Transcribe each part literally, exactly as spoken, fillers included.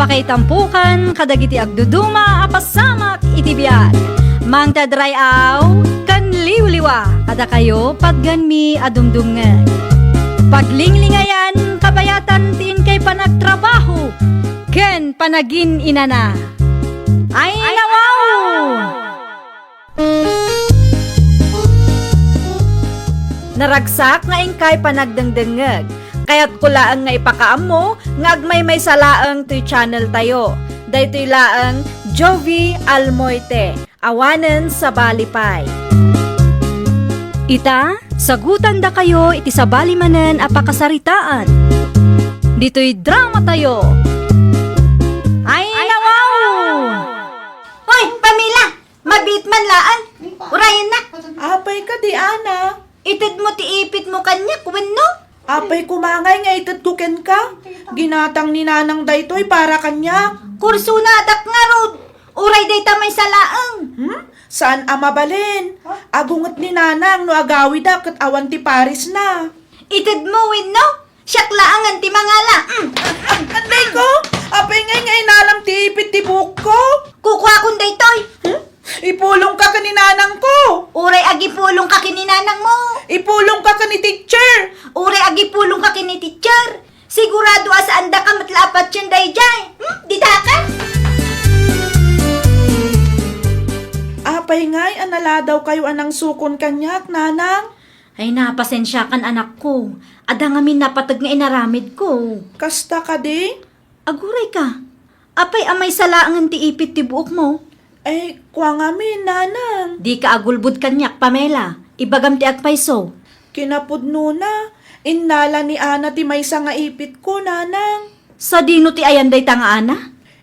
Pakaitampokan kadagiti agduduma a pasamak iti biag. Mangted ray-aw ken liwliwa kadakayo patgenmi a dumdumngeg. Paglinglingayan, kabayatan ti inkay panagtrabaho ken panagin-inana. Ay, nawaw! Naragsak nga inkay panagdengdengngeg. Kayatko laeng nga ipakaammo nga agmaymaysa laeng toy channel tayo. Daytoy laeng Jovie Almoite, awanen sabali pay. Ita, sagutandakayo iti sabali manen a pakasaritaan. Ditoy drama tayo. Ay, nawaw! Hoy, Pamela! Mabiit man laeng. Urayenna. Apay kadi, Ana? Itedmo ti ipitmo kaniak wenno? Apay koma ngay nga itedko kenka? Ginatang ni Nanang daytoy para kaniak. Kursonadak ngarud. Uray dayta maysa laeng. Hmm? Saan a mabalin? Agunget ni Nanang no agawidak ket awan ti parisna. Itedmo wenno? Siak laengen ti mangala. Mm. Anday ko, apay ngay nga inalam ti ipit ti buokko? Kukuakon daytoy. Hmm? Ipulongka ken ni Nanangko. Uray agipulongka ken ni Nanangmo. Ipulongka ken ni teacher. Uray agipulongka ken ni teacher. Sigurado a saandaka met la a patien daydiay. Hmm? Didaka? Apay ngay a naladawkayo a nangsukon kaniak, Nanang? Ay, na, pasensiakan, anakko. Adda ngamin napateg nga inaramidko. Kasta kadi? Agurayka. Apay a maysa laengen ti ipit ti buokmo? Ay, kua ngamin, Nanang. Dika agulbod kaniak, Pamela. Ibagam ti agpayso. Kinapudnona, innala ni Ana ti maysa nga ipitko, Nanang. Sadino ti ayan dayta nga Ana?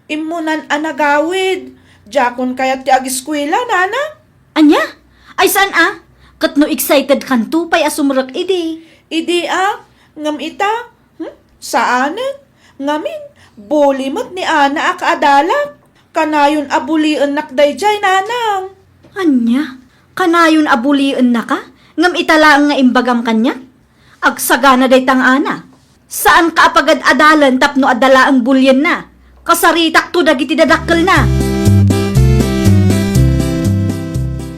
Immunan a nagawid. Diakon kayat ti agiskuela, Nanang. Ania? Ay, saan a? Ket no excited kanto pay a sumrek idi? Idi a? Ngem ita? Hmm? Saanen? Ngamin, buli met ni Ana a kaadalak. Kanayon a buliennak daydiay, Nanang. Ania? Kanayon a buliennaka? Ngem ita laeng nga imbagam kaniak? Agsagana dayta nga Ana. Saanka a pagad-adalen tapno adda laeng bulienna. Kasaritakto dagiti dadakkelna.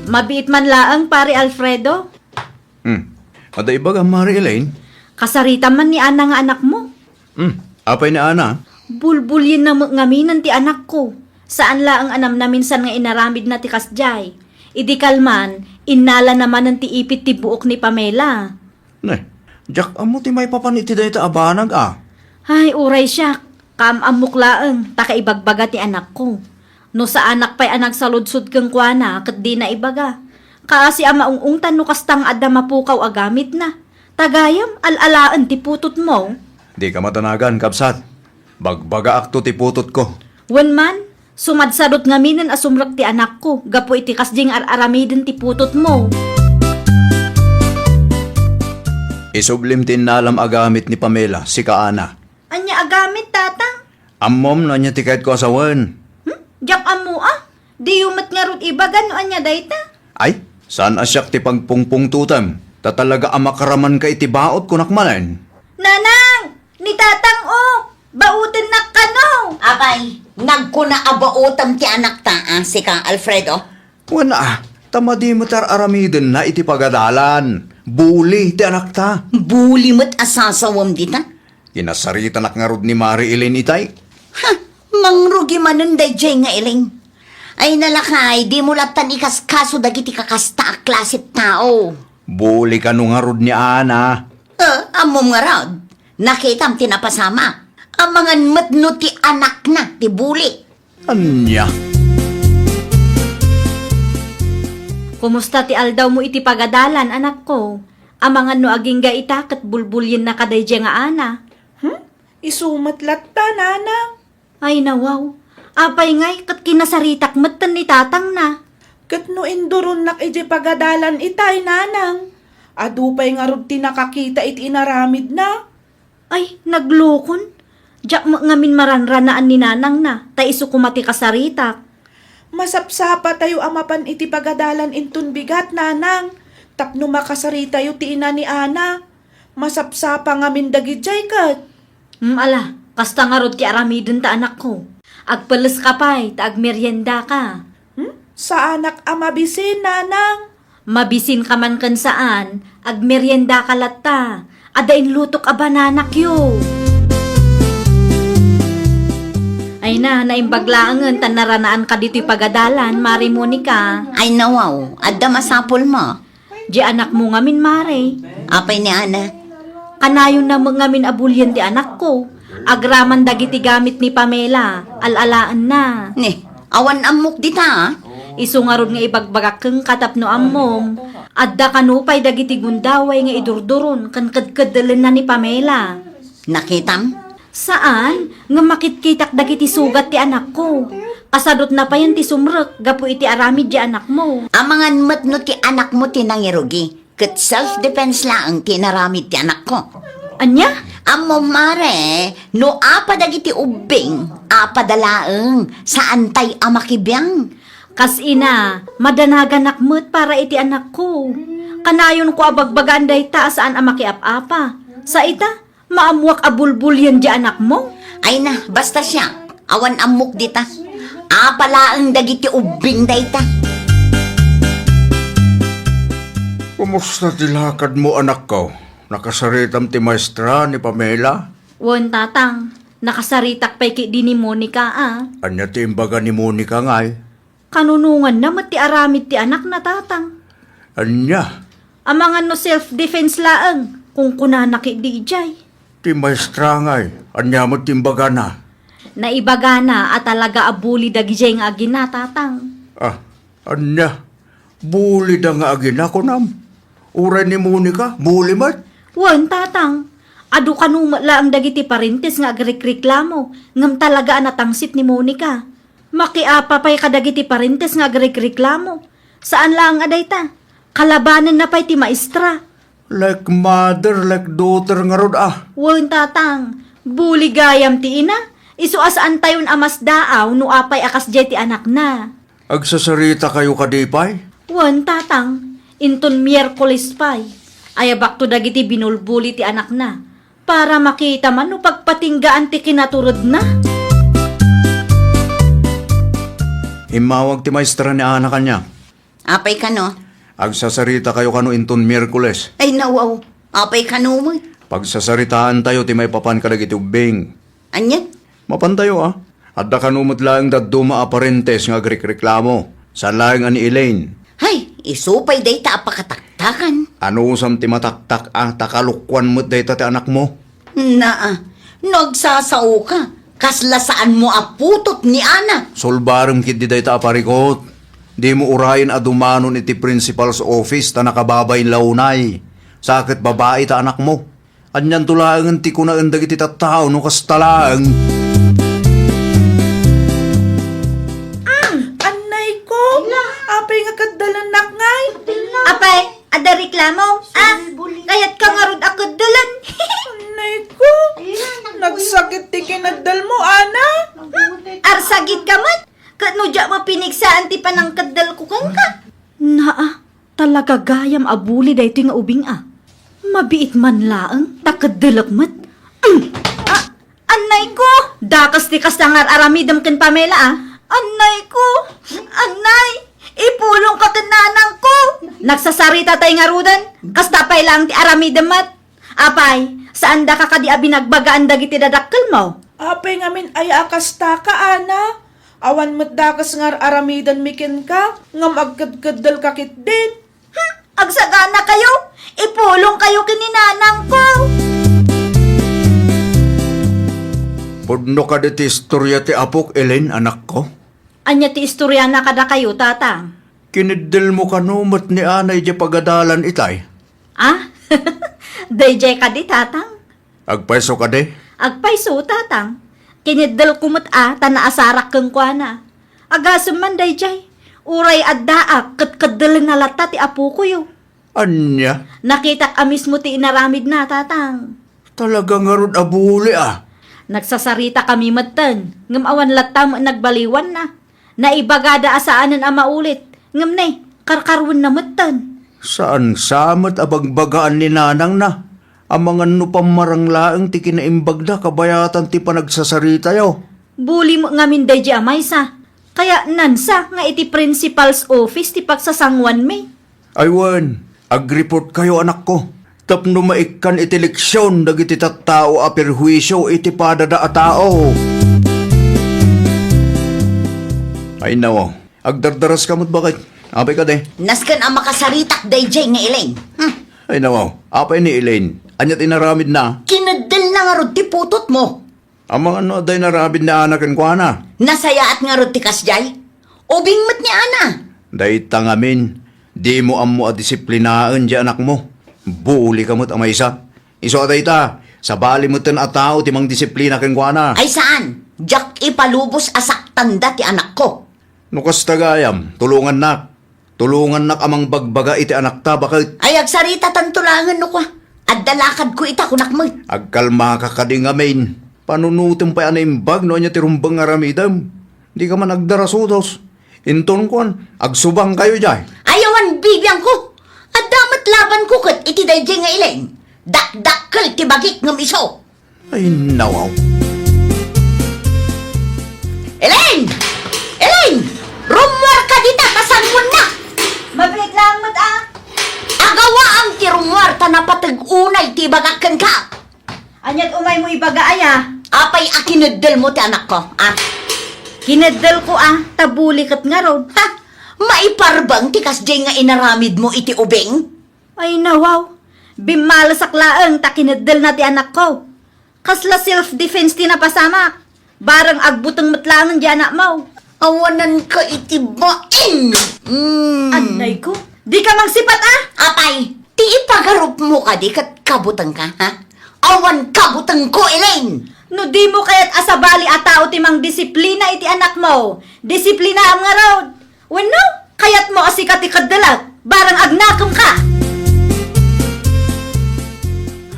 Mabiit man laeng, Pare Alfredo. Hmm. Adda ibagam, Mare Elaine? Kasaritam man ni Ana nga anakmo. Hmm. Apay ni Ana? Bulbulienna met ngaminen ti anakko. Saan laeng a namnaminsan nga inaramidna ti kasdiay. Idi kalman, innalana manen ti ipit ti buok ni Pamela. Ne, diak ammo ti maipapan iti dayta a banag a. Ay, uray siak, kaam-ammok laeng ta kaibagbaga ti anakko. No saanak pay a nagsaludsod kenkuana ket dina ibaga. Kaasi a maung-ungtan no kasta nga adda mapukaw a gamitna. Ta gayam, al-alaen ti putotmo. Dika madanagan, kabsat. Bagbagaakto ti putotko. Wen man, sumadsadot ngaminen a sumrek ti anakko gapu iti kasdiay nga ar-aramiden ti putotmo. Isublim ti innalam a gamit ni Pamela, sika Ana. Ania a gamit, Tatang? Ammom no ania ti kayatko a sawen. Hmm? Diak ammo a. Diyo met ngarud ibaga no ania dayta. Ay, saan a siak ti pagpungpungtotem, ta talaga a makaramanka iti baot kunak manen. Nanang! Ni Tatang, o! Baotennak kano! Apay, nagkuna a baotem ti anakta, a, sika, Alfredo? Wen a, ta madi met ar-aramidenna iti pagadalan. Buli ti anakta. Buli met a sasawem dita? Kinasaritanak ngarud ni Mari Elaine itay. Ha! Mangrugi manen daydiay nga Elaine. Ay nalakay, dimo lattan ikaskaso dagiti kakasta a klase tao. Buli kano ngarud ni Ana. Eh, ammom ngarud. Nakitam ti napasamak. Amangan met no ti anakna ti buli. Ania? Kumusta ti aldawmo iti pagadalan, anakko? Amangan no agingga ita ket bulbuliennaka daydiay nga Ana. Hmm? Isu met latta, Nanang. Ay, nawaw. Apay ngay ket kinasaritak metten ni tatangna. Ket no induronnak idiay pagadalan itay, Nanang, adu pay ngarud ti nakakita iti inaramidna. Ay, naglukon. Diak met ngamin maranranaan ni nanangna, ta isu koma ti kasaritak. Masapsapatayo a mapan iti pagadalan inton bigat, Nanang, tapno makasaritayo ti ina ni Ana. Masapsapa ngamin dagidiay ket. Hmm, ala, Kasta ngarud ti aramidenta, anakko. Agpeleska pay ta agmeriendaka. Hmm? Saanak a mabisin, nanang. Mabisinka man ken saan, agmeriendaka latta. Adda inlutok a bananakyo. Ay na, naimbag laengen ta naranaanka ditoy pagadalan, Mare Monica. Ay, nawaw, adda masapulmo. Di anakmo ngamin, Mare. Apay ni Ana? Kanayonna met ngamin a bulien ti anakko. Agraman dagiti gamit ni Pamela, al-alaenna. Ni, awan ammok dita, a? Isu ngarud nga ibagbagak kenka tapno ammom, adda kano pay dagiti gundaway nga idurduron ken kedkeddelenna ni Pamela. Nakitam? Saan, ngem makitkitak dagiti sugat ti anakko. Kasadutna payen ti sumrek gapu iti aramid ti anakmo. Amangan met no ti anakmo ti nangirugi, ket self-defense laeng ti inaramid ti anakko. Ania? Ammom, Mare, no apa dagiti ubbing, apada laeng, saantay a makibiang. Kas ina, madanaganak met para iti anakko. Kanayonko a bagbagaan dayta a saan a makiap-apa. Sa ita, maammoak a bulbulien di anakmo. Ay na, basta siak, awan ammok dita. Apa laeng dagiti ubbing dayta. Kumusta ti lakadmo, anakko? Nakasaritam ti maestra ni Pamela? Wen, tatang. Nakasaritak pay ketdi ni Monica, a. Ania ti imbaga ni Monica ngay? Kanunonganna met ti aramid ti anakna, tatang. Ania? Amangan no self-defense laeng, kunkunana ketdi idiay. Ti maestra ngay, ania met ti imbagana? Naibagana a talaga a bully dagidiay nga agina, tatang. Ah, ania? Bully da nga agina, kunam? Uray ni Monica, bully met? Wen, tatang. Adu kano met laeng dagiti parentes nga agrekreklamo, ngem talaga a natangsit ni Monica. Makiapa pay kadagiti parentes nga agrekreklamo. Saan laeng a dayta, kalabanenna pay ti maestra. Like mother, like daughter ngarud, a. Wen, tatang, bully gayam ti ina. Isu a saantayon a masdaaw no apay a kasdiay ti anakna. Agsasaritakayo kadi pay? Wen, tatang, inton Miyerkules pay. Ayabakto dagiti binulbuli ti anakna. Para makita man no pagpatinggaan ti kinaturedna. Immawag ti maestra ni Ana kaniak. Apay kano? Agsasaritakayo kano inton Miyerkules. Ay, nawaw. Apay kano met? Pagsasaritaantayo ti maipapan kadagiti ubbing. Ania? Mapantayo, a. Adda kano met laeng dadduma a parentes nga agrekreklamo. Saan laeng a ni Elaine. Hay, isu pay dayta a pakataktakan. Anusam ti mataktak a, ta kalokuan met dayta ti anakmo? Naa, no agsasaoka, kasla saanmo a putot ni Ana. Sulbarem ketdi dayta a parikut. Dimo urayen a dumanon iti principal's office ta nakababain la unay. Sa ket babai ta anakmo. Anianto laengen ti kunaen dagiti tattao no kasta laeng? Annay ko! Apay nga kaddalennak ngay? Apay, adda reklamo? Ah, kayatka ngarud a kaddalen? Annay ko! Nagsakit ti kinaddalmo, Ana? Arsagidka met? Ket no diak mapinegsaan ti panangkaddalko kenka? Naa, talaga gayam a bully daytoy nga ubing a. Mabiit man laeng, ta kaddelek met. Mm. Ah, annay ko! Dakes ti kasta nga ar-aramidem ken Pamela a. Annay ko! Annay! Ipulongka ken nanangko! Nagsasarita tay ngaruden, kasta pay laeng ti aramidem met. Apay, saandaka kadi a binagbagaan dagiti dadakkelmo? Apay ngamin aya a kastaka, Ana? Awan met dakes nga ar-aramidenmi kenka, ngem agkedkeddelka ketdin. Hmm, agsaganakayo! Ipulongkayo ken ni nanangko! Pudno kadi ti istoria ti apok, Elaine, anakko? Ania ti istoriana kadakayo, tatang? Kiniddelmo kano met ni Ana idiay pagadalan itay? Ah? Daydiay kadi, tatang? Agpayso kadi? Agpayso, tatang. Kiniddelko met a ta naasarak kenkuana. Agasem man daydiay. Uray addaak ket keddelenna latta ti apokoyo. Ania? Nakitak a mismo ti inaramidna, tatang. Talaga ngarud a bully a. Nagsasaritaka metten, ngem awan latta met nagbaliwanna. Naibagada a saanen a maulit, ngem ne, karkaruenna metten. Saan sa met a bagbagaan ni nanangna? Amangan no pammarang laeng ti kinaimbagda kabayatan ti panagsasaritayo. Buli met ngamin daydi a maysa. Kayatnansa nga iti principal's office ti pagsasanguanmi. Ay wen, agreport kayo, anakko, tapno maikkan iti leksion dagiti tattao a perhuisio iti padada a tao. Ay nawaw, agdardaraska met, baket. Apay kadi? Nasken a makasaritak daydiay nga Elaine. Hmm. Ay nawaw, apay ni Elaine? Ania ti inaramidna? Kineddelna ngarud ti putotmo. Amangan no adda inaramid ni Ana kenkuana? Nasayaat ngarud ti kasdiay. Ubing met ni Ana. Dayta ngamin, dimo ammo a disiplinaen diay anakmo. Bulika met a maysa. Isu a dayta, sabali metten a tao ti mangdisiplina kenkuana. Ay saan, diak ipalubos a saktanda ti anakko. No kasta gayam, tulongannak. Tulongannak a mangbagbaga iti anakta, baket. Ay, agsaritatanto laengen no kua. Adda lakadko ita, kunak met. Agkalmaka kadi ngamin. Panunotem pay a naimbag no ania ti rumbeng nga aramidem. Dika man agdarasudos. Inton kuan, agsubangkayo diay. Ay, awan bibiangko. Adda met labanko ket iti daydiay nga Elaine. Dakdakkel ti bagik ngem isu. Ay, nawaw. Elaine! Elaine! Rummuarka dita ta sanguannak! Mabiit laeng met, a. Agawaam ti rummuar ta napateg unay ti ibagak kenka. Aniat umaymo ibaga, aya? Apay a kineddelmo ti anakko, a? Kineddelko, a, ta buli ket ngarud. Ha? Maiparbeng ti kasdiay nga inaramidmo iti ubing? Ay, nawaw. Bimmalesak laeng ta kineddelna ti anakko. Kasla self-defense ti napasamak. Bareng agbuteng met laengen diay anakmo. Awananka iti bain! Mm. Annayko, dika mangsipat, a! Apay, ti ipagarupmo kadi ket kabutengka, ha? Awan kabutengko, Elaine! No dimo kayat a sabali a tao ti mangdisiplina iti anakmo, disiplinaam ngarud. Wenno, kayatmo a sika ti keddelek, bareng agnakemka!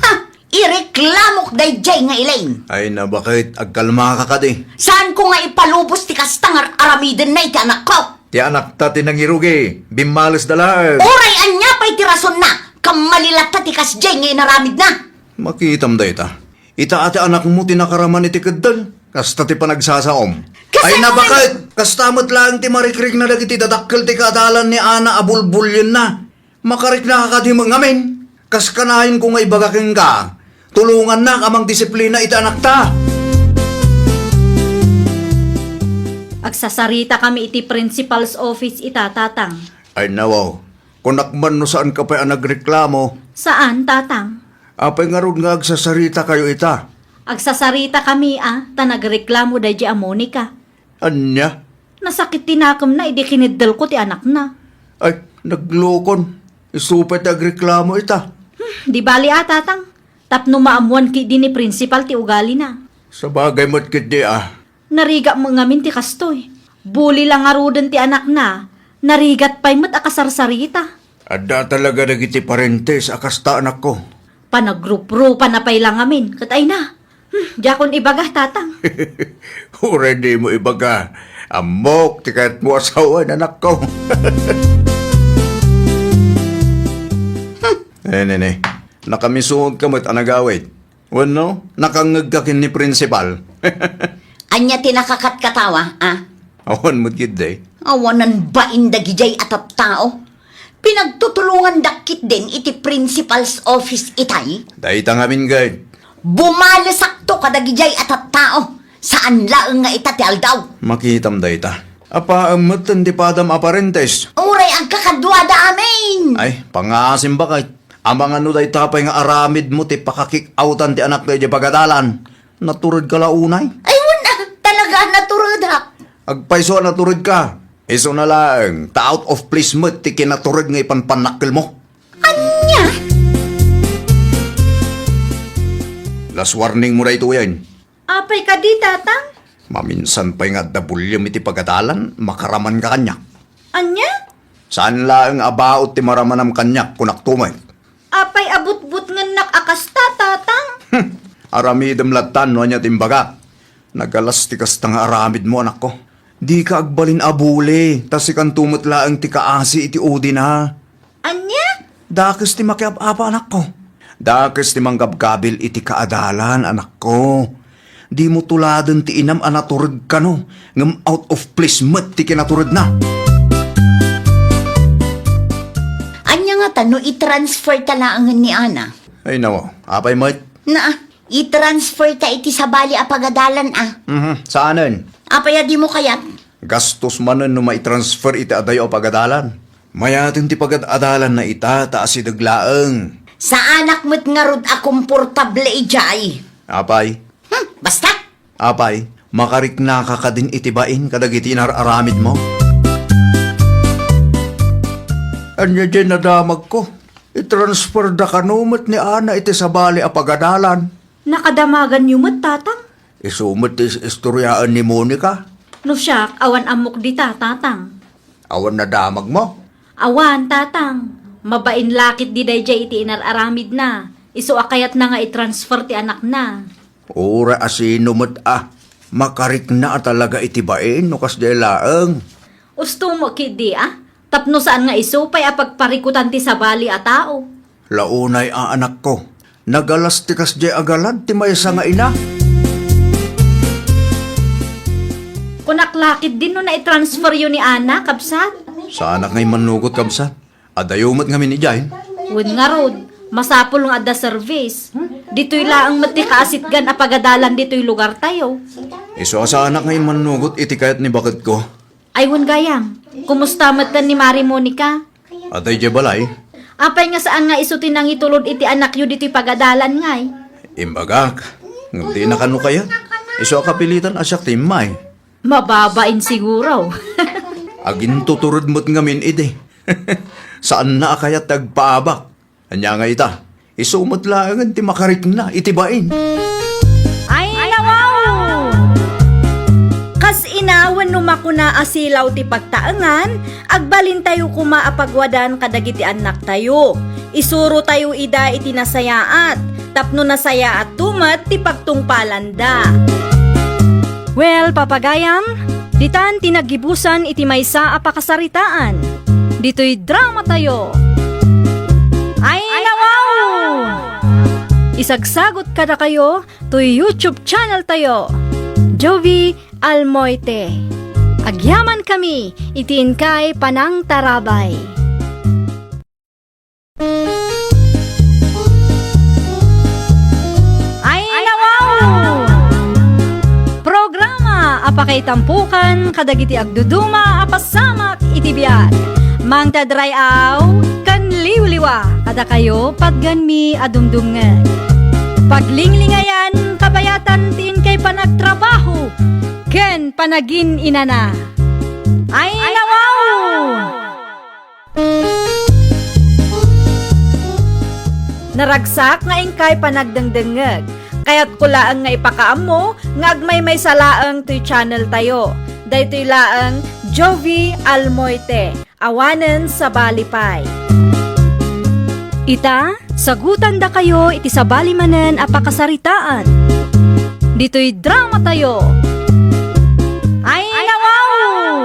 Ha! Ireklamok daydiay nga Elaine! Ay, nabaket, agkalmaka kadi. Saanko nga ipalubos ti kasta nga ar-aramidenna iti anakko. Ti anakta ti nangirugi, bimmalesda laeng. Uray ania pay ti rasonna, kammali latta ti kasdiay nga inaramidna. Makitam dayta. Ita a ti anakmo ti nakaraman iti keddeng, kasta ti panagsasaom. Kasano? Ay, nabaket! Kasta met laeng ti marikrikna dagiti dadakkel ti kaadalan ni Ana a bulbulienna. Makariknaka kadi met ngamin? Kas kanayon ko nga ibaga kenka, tulongannak a mangdisiplina iti anakta. Agsasaritakami iti principal's office ita, Tatang. Ay, nawaw. Kunak man no saanka pay a nagreklamo. Saan, Tatang? Apay ngarud nga agsasaritakayo ita? Agsasaritakami, a, ta nagreklamo daydi a Monica. Ania? Nasakit ti nakemna idi kineddelko ti anakna. Ay, naglukon. Isu pay ti agreklamo ita. Hmm, di bali a, Tatang. Tapno maammoan ketdi ni principal ti ugalina. Sabagay met ketdi a. Narigat met ngamin ti kastoy. Buli la ngaruden ti anakna, narigat pay met a kasarsarita. Adda talaga dagiti parentes a kasta, anakko. Panagruprupanna pay la ngamin, ket ay na. Hmm, diakon ibaga, Tatang. Uray dimo ibaga. Ammok ti kayatmo a sawen, anakko. Hmm. Eh, nene, nakamisuot ka met a nagawid. Wenno, nakangngegka ken ni principal. Ania ti nakakatkatawa, a? Awan met ketdi. Awanan bain dagidiay a tattao. Pinagtutulongandak ketdin iti principal's office itay. Dayta ngamin ket. Bumalesakto kadagidiay a tattao. Saan laeng nga ita ti aldaw. Makitam dayta. Apaem metten ti padam a parentes. Uray agkakaduada amin. Ay, pangaasim baket. Amangan no dayta pay nga aramidmo ti pakakik-outan ti anakta idiay pagadalan. Naturedka la unay? Ay, wen a, talaga naturedak. Agpayso a naturedka. Isuna laeng, ta out of place met ti kinatured nga ipanpannakkelmo. Ania? Last warning mo daytoyen. Apay kadi, Tatang? Maminsan pay nga adda buliem iti pagadalan, makaramanka kaniak. Ania? Saan laeng a baut ti maramanam kaniak, kunak to met. Apay a butbutngennak a kasta, Tatang? Hmm, aramidem lattan no ania ti imbagak. Nagalas ti kasta nga aramidmo, anakko. Dika agbalin a buli, ta sikanto met laeng ti kaasi iti udina. Ania? Dakes ti makiap-apa, anakko. Dakes ti manggabgabil iti kaadalan, anakko. Dimo tuladen ti inam a natured kano, ngem out of place met ti kinaturedna. Ania ngata no i-transfer ta laengen ni Ana? Ay, nawa. Apay met? Naa, i-transfer ta iti sabali a pagadalan, a. Mhm, saanen? Apay a dimo kayat? Gastos manen no mai-transfer iti adayo a pagadalan. Mayaten ti pagad-adalanna ita ta asideg laeng. Saanak met ngarud a komportable idiay. Apay? Hmm, basta! Apay, makariknaka kadin iti bain kadagiti inar-aramidmo? Ania diay nadamagko? I-transfer da kano met ni Ana iti sabali a pagadalan. Nakadamaganyo met, Tatang? Isu met ti is-, istoryaen ni Monica. No siak, awan ammok dita, Tatang. Awan nadamagmo? Awan, Tatang. Mabain la ketdi daydiay iti inar-aramidna. Isu a kayatna nga i-transfer ti anakna. Uray a sino met a, makarikna a talaga iti bain no kasdiay laeng. Usto mo ketdi a, tapno saan nga isu pay a pagparikutan ti sabali a tao. La unay a, anakko, nagalas ti kasdiay a galad ti maysa nga ina. Kunak la ketdin no nai-transferyo ni Ana, kabsat? Saanak nga immanugot, kabsat. Adayo met ngamin idiay. Wen ngarud, masapul nga adda service. Ditoy laeng met ti kaasitgan a pagadalan ditoy lugartayo. Isu a saanak nga immanugot iti kayat ni baketko. Ay, wen gayam, kumusta met ni Mari Monica? Adda idiay balay. Apay nga saan nga isu ti nangitulod iti anakyo ditoy pagadalan ngay? Imbagak, ngem dina kano kayat. Isu a kapilitan a siak ti immay. Mababain siguro. Agintutured met ngamin idi. Saanna a kayat ti agpaabak. Ania nga ita, isu met laengen ti makarikna iti bain. Ay, nawaw! Kas ina wenno makuna a silaw ti pagtaengan, agbalintayo koma a pagwadan kadagiti annaktayo. Isurotayo ida iti nasayaat, tapno nasayaatto met ti pagtungpalanda. Well, papagayam, ditan ti naggibusan iti maysa a pakasaritaan. Ditoy dramatayo. Ay, nawaw! Isagsagot kadakayo toy YouTube channel tayo, Jovi Almoite. Agyamankami iti inkay panangtarabay. Ay, nawaw! Programa a pakaitampukan kadagiti agduduma a pasamak iti biag. Mangted ray-aw ken liwliwa kadakayo patgenmi a dumdumngeg. Paglinglingayan, kabayatan ti inkay panagtrabaho ken panagin-inana. Ay, nawaw! Naragsak nga inkay panagdengdengngeg. Kayatko laeng nga ipakaammo nga agmaymaysa laeng toy channel tayo. Daytoy laeng Jovi Almoite, awanen sabali pay. Ita, sagutandakayo iti sabali manen a pakasaritaan. Ditoy dramatayo. Ay, nawaw!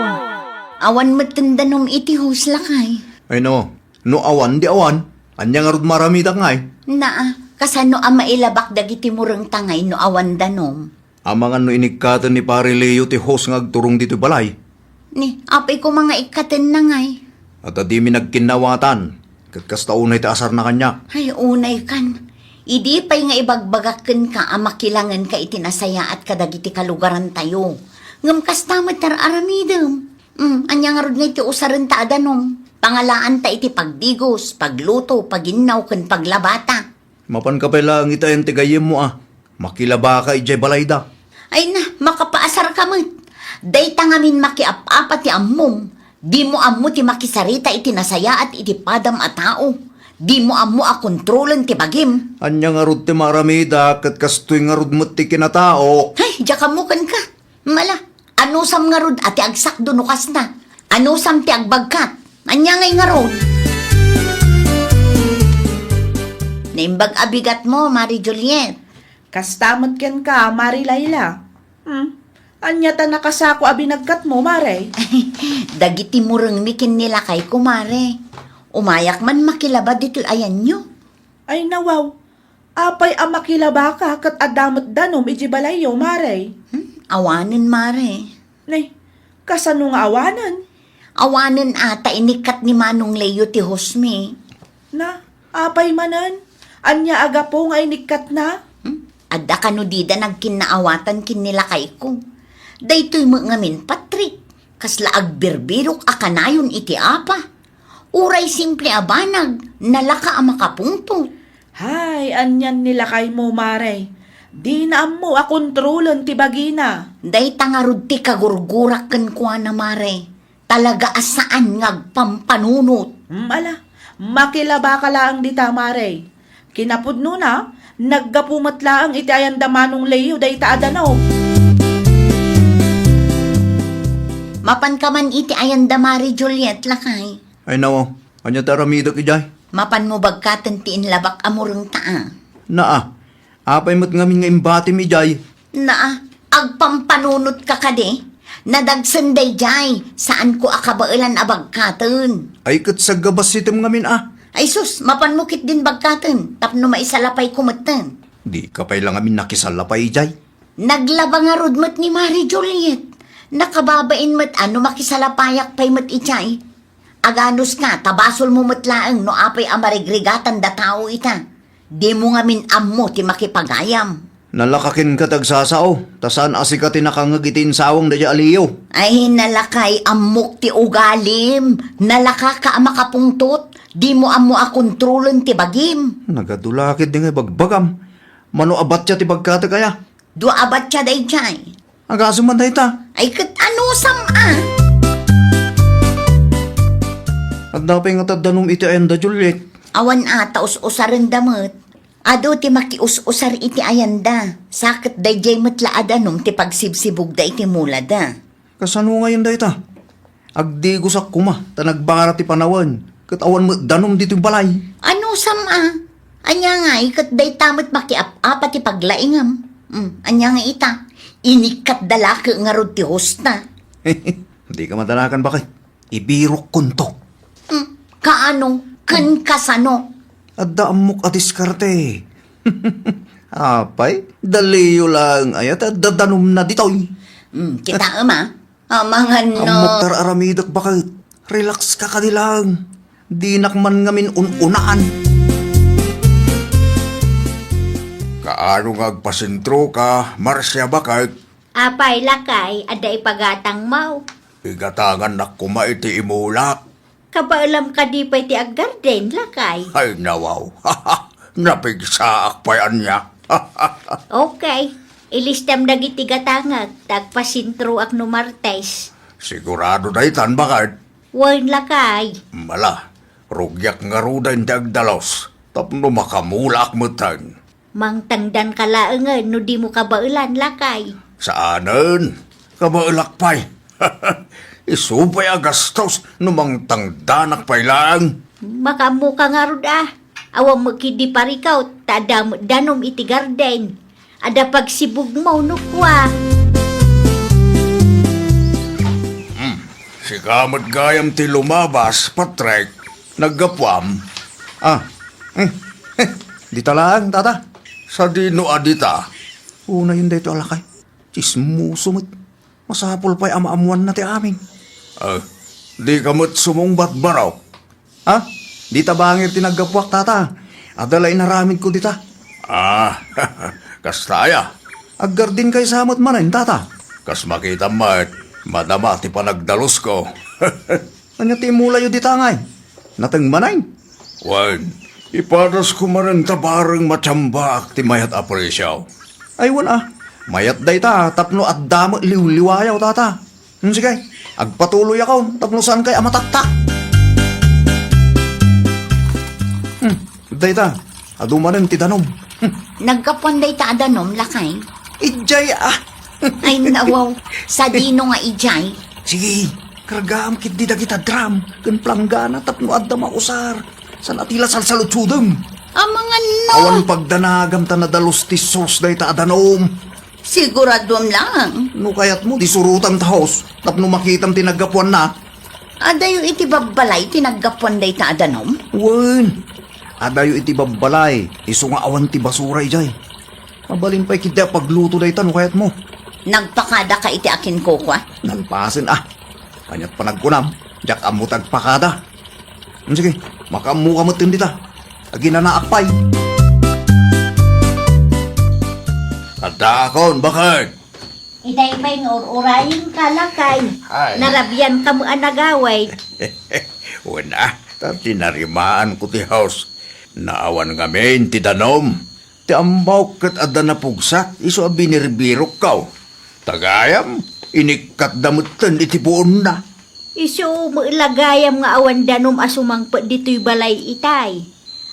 Awan metten danom iti host, lakay. Ay no, no awan, di awan. Ania ngarud maramidak ngay? Naa, kasano a mailabak dagiti murengta ngay no awan danom? Amangan no inikkaten ni Pare Leo ti host nga agturong ditoy balay. Ni, apay koma nga ikkatenna ngay? Adda dimi nagkinnawatan, ket kasta unay ti asarna kaniak. Ay, unaykan. Idi pay nga ibagbagak kenka a makilangenka iti nasayaat kadagiti kalugarantayo. Ngem kasta met ti ar-aramidem. Mm, ania ngarud ngay ti usarenta a danom? Pangalaanta iti pagdigos, pagluto, paginnaw, ken paglabata. Mapanka pay laeng itaen ti gayyemmo a makilabaka idiay balayda. Ay na, makapaasarka met. Dayta ngamin makiap-apa ti ammom. Dimo ammo ti makisarita iti nasayaat iti padam a tao. Dimo ammo a kontrolen ti bagim. Ania ngarud ti maaramida ket kastoy ngarud met ti kinatao? Ay, diak ammo kenka. Mala, anusam ngarud a ti agsakdo no kasta? Anusam ti agbagkat? Ania ngay ngarud? Naimbag a bigatmo, Mari Juliet. Kasta met kenka, Mari Laila. Hmm? Ania ta nakasako a binagkatmo, Mare? Dagiti murengmi ken ni lakayko, Mare. Umayak man makilaba ditoy ayanyo. Ay, nawaw. Apay a makilabaka ket adda met danum iti balayyo, Mare? Hmm, awanen, Mare. Ne, kasano nga awanen? Awanen a ta inikkat ni Manong Leo ti hostmi. Na, apay manen? Ania a gapu nga inikkatna? Hmm? Adda kano dida nagkinnaawatan ken ni lakayko. Daytoy met ngamin, Patrick, kasla agbirbirok a kanayon iti apa. Uray simple a banag, nalaka a makapungtot. Hay, anian ni lakaymo, Mare. Dina ammo a kontrolen ti bagina. Dayta ngarud ti kagurgurak kenkuana, Mare. Talaga a saan nga agpampanunot. Hmm, ala, makilabaka laeng dita, Mare. Kinapudnona, naggapu met laeng iti ayanda Manong Leo dayta a danum. Mapanka man iti ayanda Mare Juliet, lakay. Ay, nawaw. Ania ti aramidek idiay? Mapanmo bagkaten ti inlabak a murengta, a. Naa. Apay met ngamin nga imbatim idiay? Naa, agpampanunotka kadi? Nadagsen daydiay, saanko a kabaelan a bagkaten. Ay, ket saggabasitem ngamin, a. Ay sus, mapanmo ketdin bagkaten, tapno maisalapayko metten. Dika pay la ngamin nakisalapay idiay? Naglaba ngarud met ni Mare Juliet. Nakababain met a no makisalapayak pay met idiay. Aganuska, ta basolmo met laeng no apay a marigrigatanda tao ita. Dimo ngamin ammo ti makipagayam. Nalaka kenka ti agsasao, ta saan a sika ti nakangngeg iti insawang daydiay a Leo. Ay, nalakay, ammok ti ugalim. Nalakaka a makapungtot. Dimo ammo a kontrolen ti bagim. Nagadu la ketdi nga ibagbagam. Mano a batia ti bagkatek aya? Dua a batia daydiay. Agasem man dayta. Ay, ket anusam a? Adda pay ngata danum iti ayanda, Juliet? Awan a, ta us-usarenda met. Adu ti makius-usar iti ayanda. Sa ket daydiay met la a danum ti pagsibsibugda iti mulada. Kasano ngayen dayta? Agdigosak koma ta nagbara ti panawen, ket awan met danum ditoy balay. Anusam a? Ania ngay ket dayta met makiap-apa ti paglaingam? Hmm, ania nga ita? Inikkatda la ket ngarud ti hosta. Dika madanagan, baket. Ibirokkonto. Hmm, kaano? Ken kasano? Adda ammok a diskarte. Apay, da Leo laeng aya ti adda danumna ditoy. Hmm, kitaem a. Amangan no. Ammok ti ar-aramidek, baket. Relax ka kadi laeng. Dinak man ngamin un-unaan. Kaano nga agpasentro ka, Marcia, baket? Apay, lakay, adda ipagatangmo? Igatangannak koma iti imulak. Kabaelam kadi pay ti aggarden, lakay? Ay, nawaw. Napigsaak pay ania. Okay. Ilistam dagiti gatangek, ta agpasentroak no Martes. Sigurado daytan, baket? Wen, lakay. Ala, rugiak ngaruden ti agdalus, tapno makamulaak metten. Mangtangdanka laengen no dimo kabaelan, lakay. Saanen, kabaelak pay. Isu pay a gastos no mangtangdanak pay laeng. Makaammoka ngarud a. Awan met ketdi parikaw, ta adda met danum iti garden. Adda pagsibugmo no kua. Hmm, sika met gayam ti lumabas, Patrick. Naggapuam? Ah, eh, eh, dita laeng, tata. Sadino a dita? Unayen daytoy a lakay. Tsismoso met. Masapul pay a maammoanna ti amin. Ah, dika met sumungbat, barok? Ha? Dita bangir ti naggapuak, tata. Adda la inaramidko dita. Ah, kasta aya? Aggarden kaysa met manen, tata. Kas makitam met, madama ti panagdalusko. Ania ti imulayo dita ngay? Nateng manen? Wen, ipadasko manen ta bareng matiambaak ti mayat a presio. Ay, wen a. Mayat dayta tapno adda met liwliwayaw, tata. Hmm, sige, agpatuloyakon tapno saankay a mataktak. Hmm, dayta, adu manen ti danum. Hmm. Naggapuan dayta a danum, lakay? Idiay, ah. Ay, nawaw. Sadino nga idiay? Sige, kargaam ketdi dagita drum ken planggana tapno adda mausar. Saan a ti la salsaludsodem? Amangan no. Awan pagdanagam ta nadalus ti sos dayta a danum. Siguraduam lang. No kayatmo, di surotam ta hose tapno makitam ti naggapuanna. Adayo iti babbalay ti naggapuan dayta a danum? Wen. Adayo iti babbalay, isu nga awan ti basura idiay. Mabalin pay ketdi a pagluto dayta no kayatmo. Nagpakadaka iti akinkukua? Nalpasen a. Aniat panagkunam, diak ammo ti agpakada. Hmm, sige, makaammoka metten dita. Aginanaak pay. Addaakon, baket. Itay pay nga ur-urayenka, lakay. Ay. Narabianka met a nagawid. Wen a, ta tinarimaanko ti host. Naawan ngamin ti danum. Ti ammok ket adda napugsak isu a binirbirokko. Ta gayam, inikkatda metten iti puonna. Isu met la gayam nga awan danum a sumangpet ditoy balay itay.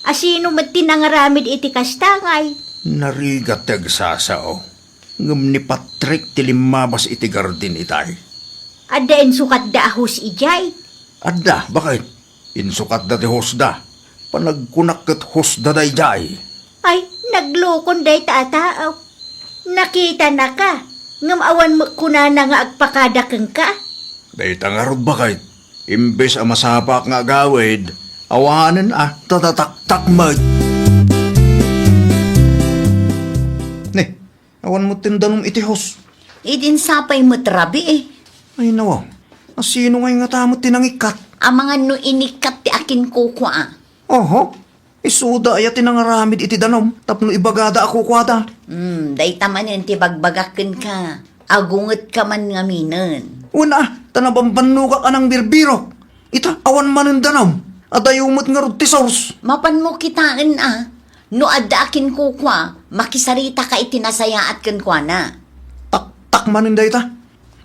Asino met ti nangaramid iti kasta ngay? Narigat ti agsasao. Ngem ni Patrick ti limmabas iti gardin itay. Adda insukatda a hose idiay? Adda, baket? Insukatda ti hosda. Panagkunak ket hosda daydiay. Ay, naglukon dayta a tao. Nakitanaka, ngem awan met kunana nga agpakada kenka. Dayta ngarud, baket. Imbes a masapaak nga agawid, awanen a tatataktak met. Ne, awan metten danum iti hose. Idin sapay met rabii. Ay, nawa. Asino ngay ngata met ti nangikkat? Amangan no inikkat ti akinkukua. Oho. Isuda aya ti nangaramid iti danum tapno ibagada a kukuada? Hmm, dayta manen ti bagbagak kenka. Agungetka man ngaminen. Wen a, ta nabambannogak a nangbirbirok. Ita, awan manen danum. Adayo met ngarud ti source. Mapanmo kitaen a, no adda akinkukua, makisaritaka iti nasayaat kenkuana. Taktak manen dayta.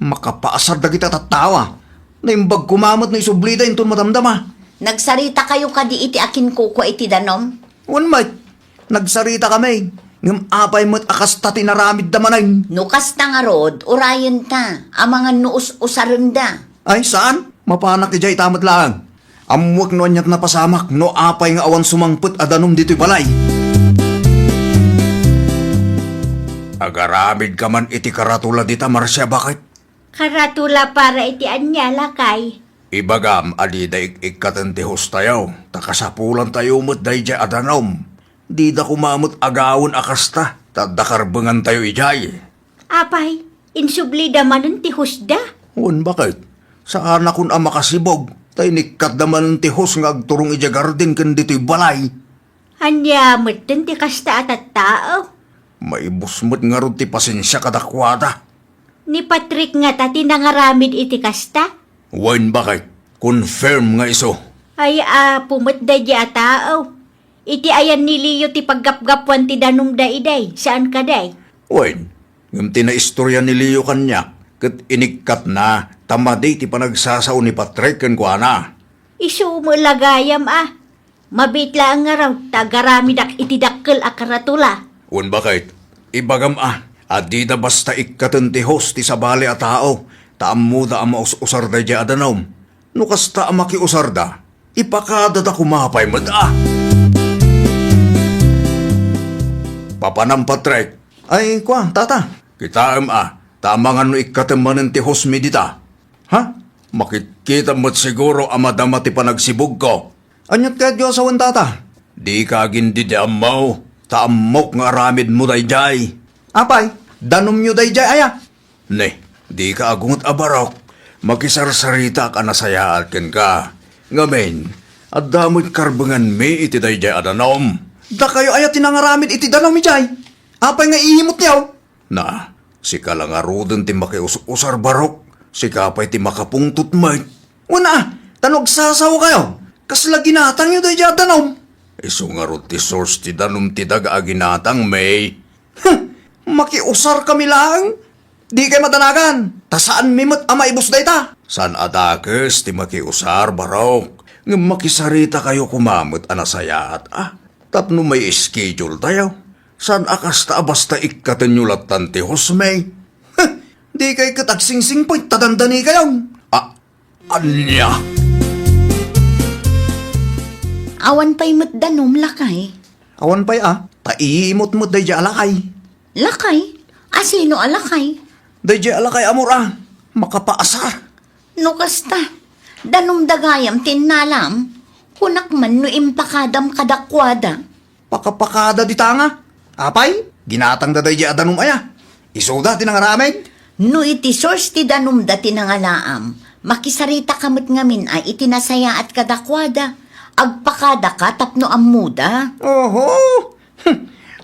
Makapaasar dagiti tattawa. Naimbag koma met no isublida inton madamdama. Nagsaritakayo kadi iti akinkukua iti danum? Wen met, nagsaritakami. Ngem apay met a kasta ti naramidda manen? No kasta ngarud, urayenta, amangan no us-usarenda. Ay, saan? Mapanak idiay ita met laeng. Ammoek no aniat napasamak no apay nga awan sumangpet a danum ditoy balay. Agaramidka man iti karatula dita, Marcia, baket? Karatula para iti ania, lakay? Ibagam a dida ik-ikkaten ti hostayo, ta kasapulantayo met daydiay a danum. Dida koma met agawen a kasta, ta adda karbengantayo idiay. Apay, insublida manen ti hosda? Wen, baket? Saanakon a makasibug, ta inikkatda manen ti hose nga agturong idiay gardin ken ditoy balay. Ania metten ti kasta a tattao? Maibus met ngarud ti pasensia kadakuada. Ni Patrick ngata ti nangaramid iti kasta? Wen, baket? Confirm nga isu. Ay, apo met daydiay a tao. Iti ayan ni Leo ti paggapgapuan ti danumda idiay, saan kadi? Wen, ngem ti naistorya ni Leo kaniak, ket inikkatna ta madi ti panagsasao ni Patrick kenkuana. Isu met la gayam a. Mabiit laeng ngarud ta agaramidak iti dakkel a karatula. Wen, baket, ibagam a, a dida basta ikkaten ti hose ti sabali a tao, ta ammoda a maus-usar daydiay a danum. No kasta a makiusarda, ipakadada koma pay met a. Papanam, Patrick. Ay, kua, tata. Kitaem a, ta amangan no ikkatem manen ti hose mi dita. Ha? Makitkitam met siguro a madama ti panagsibugko. Aniat kayatyo a sawen, tata? Dika agin-didiammo, ta ammok nga aramidmo daydiay. Apay, danumyo daydiay aya? Ne, dika agunget a barok, makisarsaritaak a nasayaat kenka. Ngamin, adda met karbenganmi iti daydiay a danum. Dakayo aya ti nangaramid iti danum idiay? Apay nga iimutyo? Na, sika la ngaruden ti makius-usar, barok. Sika pay ti makapungtot met. Wen a, ta no agsasao kayo, kasla ginatangyo daydiay a danum? Isu ngarud ti source ti danum ti daga a ginatang, May. Huh! Makiusar kami laeng? Di kay madanagan, ta saan mi met a maibus dayta. Saan a dakes ti makiusar, barok. Ngem makisarita kayo koma met a nasayaat a. Tapno may schedule tayo. Saan a kasta a basta ikkatenyo lattan ti hose mi? Huh! Di kay ket agsingsingpet ta dandani kayon. A, ania? Awan pay met danum, lakay. Awan pay a, ta iimut met daydiay a lakay. Lakay? Asino a lakay? Daydiay a lakay, amor a, makapaasar. No kasta, danumda gayam ti innalam. Kunak man no impakadam kadakuada. Pakapakada dita nga. Apay, ginatangda daydiay a danum aya. Isuda ti nangaramid. No iti source ti danumda ti nangalaam, makisaritaka met ngamin a iti nasayaat kadakuada. Agpakadaka tapno ammoda. Oho! Hm,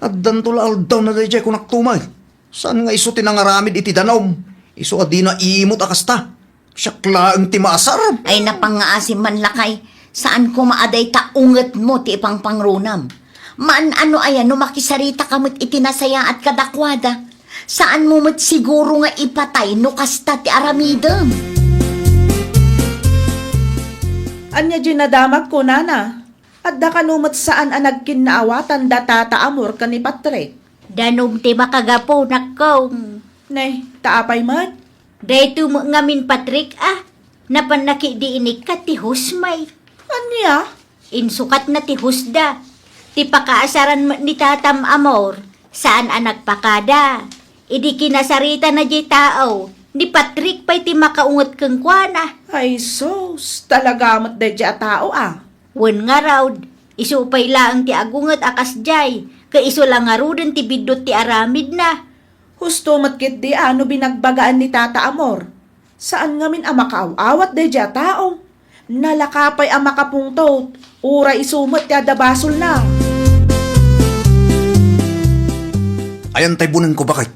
addanto la aldawna daydiay kunak tumet. Saan nga isu ti nangaramid iti danum? Isu a dina imot a kasta. Siak laeng ti maasar. Ay, napangngaasim man lakay. Saan koma a dayta ungetmo ti ipangpangrunam. Maan-ano aya no makisaritaka met iti nasayaat kadakuada. Saanmo met siguro nga ipatay no kasta ti aramidem. Ania diay nadamagko, nana? Adda kano met saan a nagkinnaawatan da Tata Amor ken ni Patrick? Danum ti makagapu, nakkong. Ne, ta apay met? Daytoy met ngamin, Patrick, a, napanna ketdi inikkat ti husmi. Ania? Insukatna ti husda. Ti pakaasaran met ni Tatam Amor, saan a nagpakada. Idi kinasaritana diay tao, ni Patrick pay ti makaunget kenkuana. Ay sus, talaga met daydiay a tao a. Wen ngarud, isu pay laeng ti agunget a kasdiay, ket isu la ngaruden ti biddut ti aramidna. Husto met ketdi a no binagbagaan ni Tata Amor. Saan ngamin a makaaw-awat daydiay a tao. Nalaka pay a makapungtot, uray isu met ti adda basolna. Ayan tay bunengko, baket?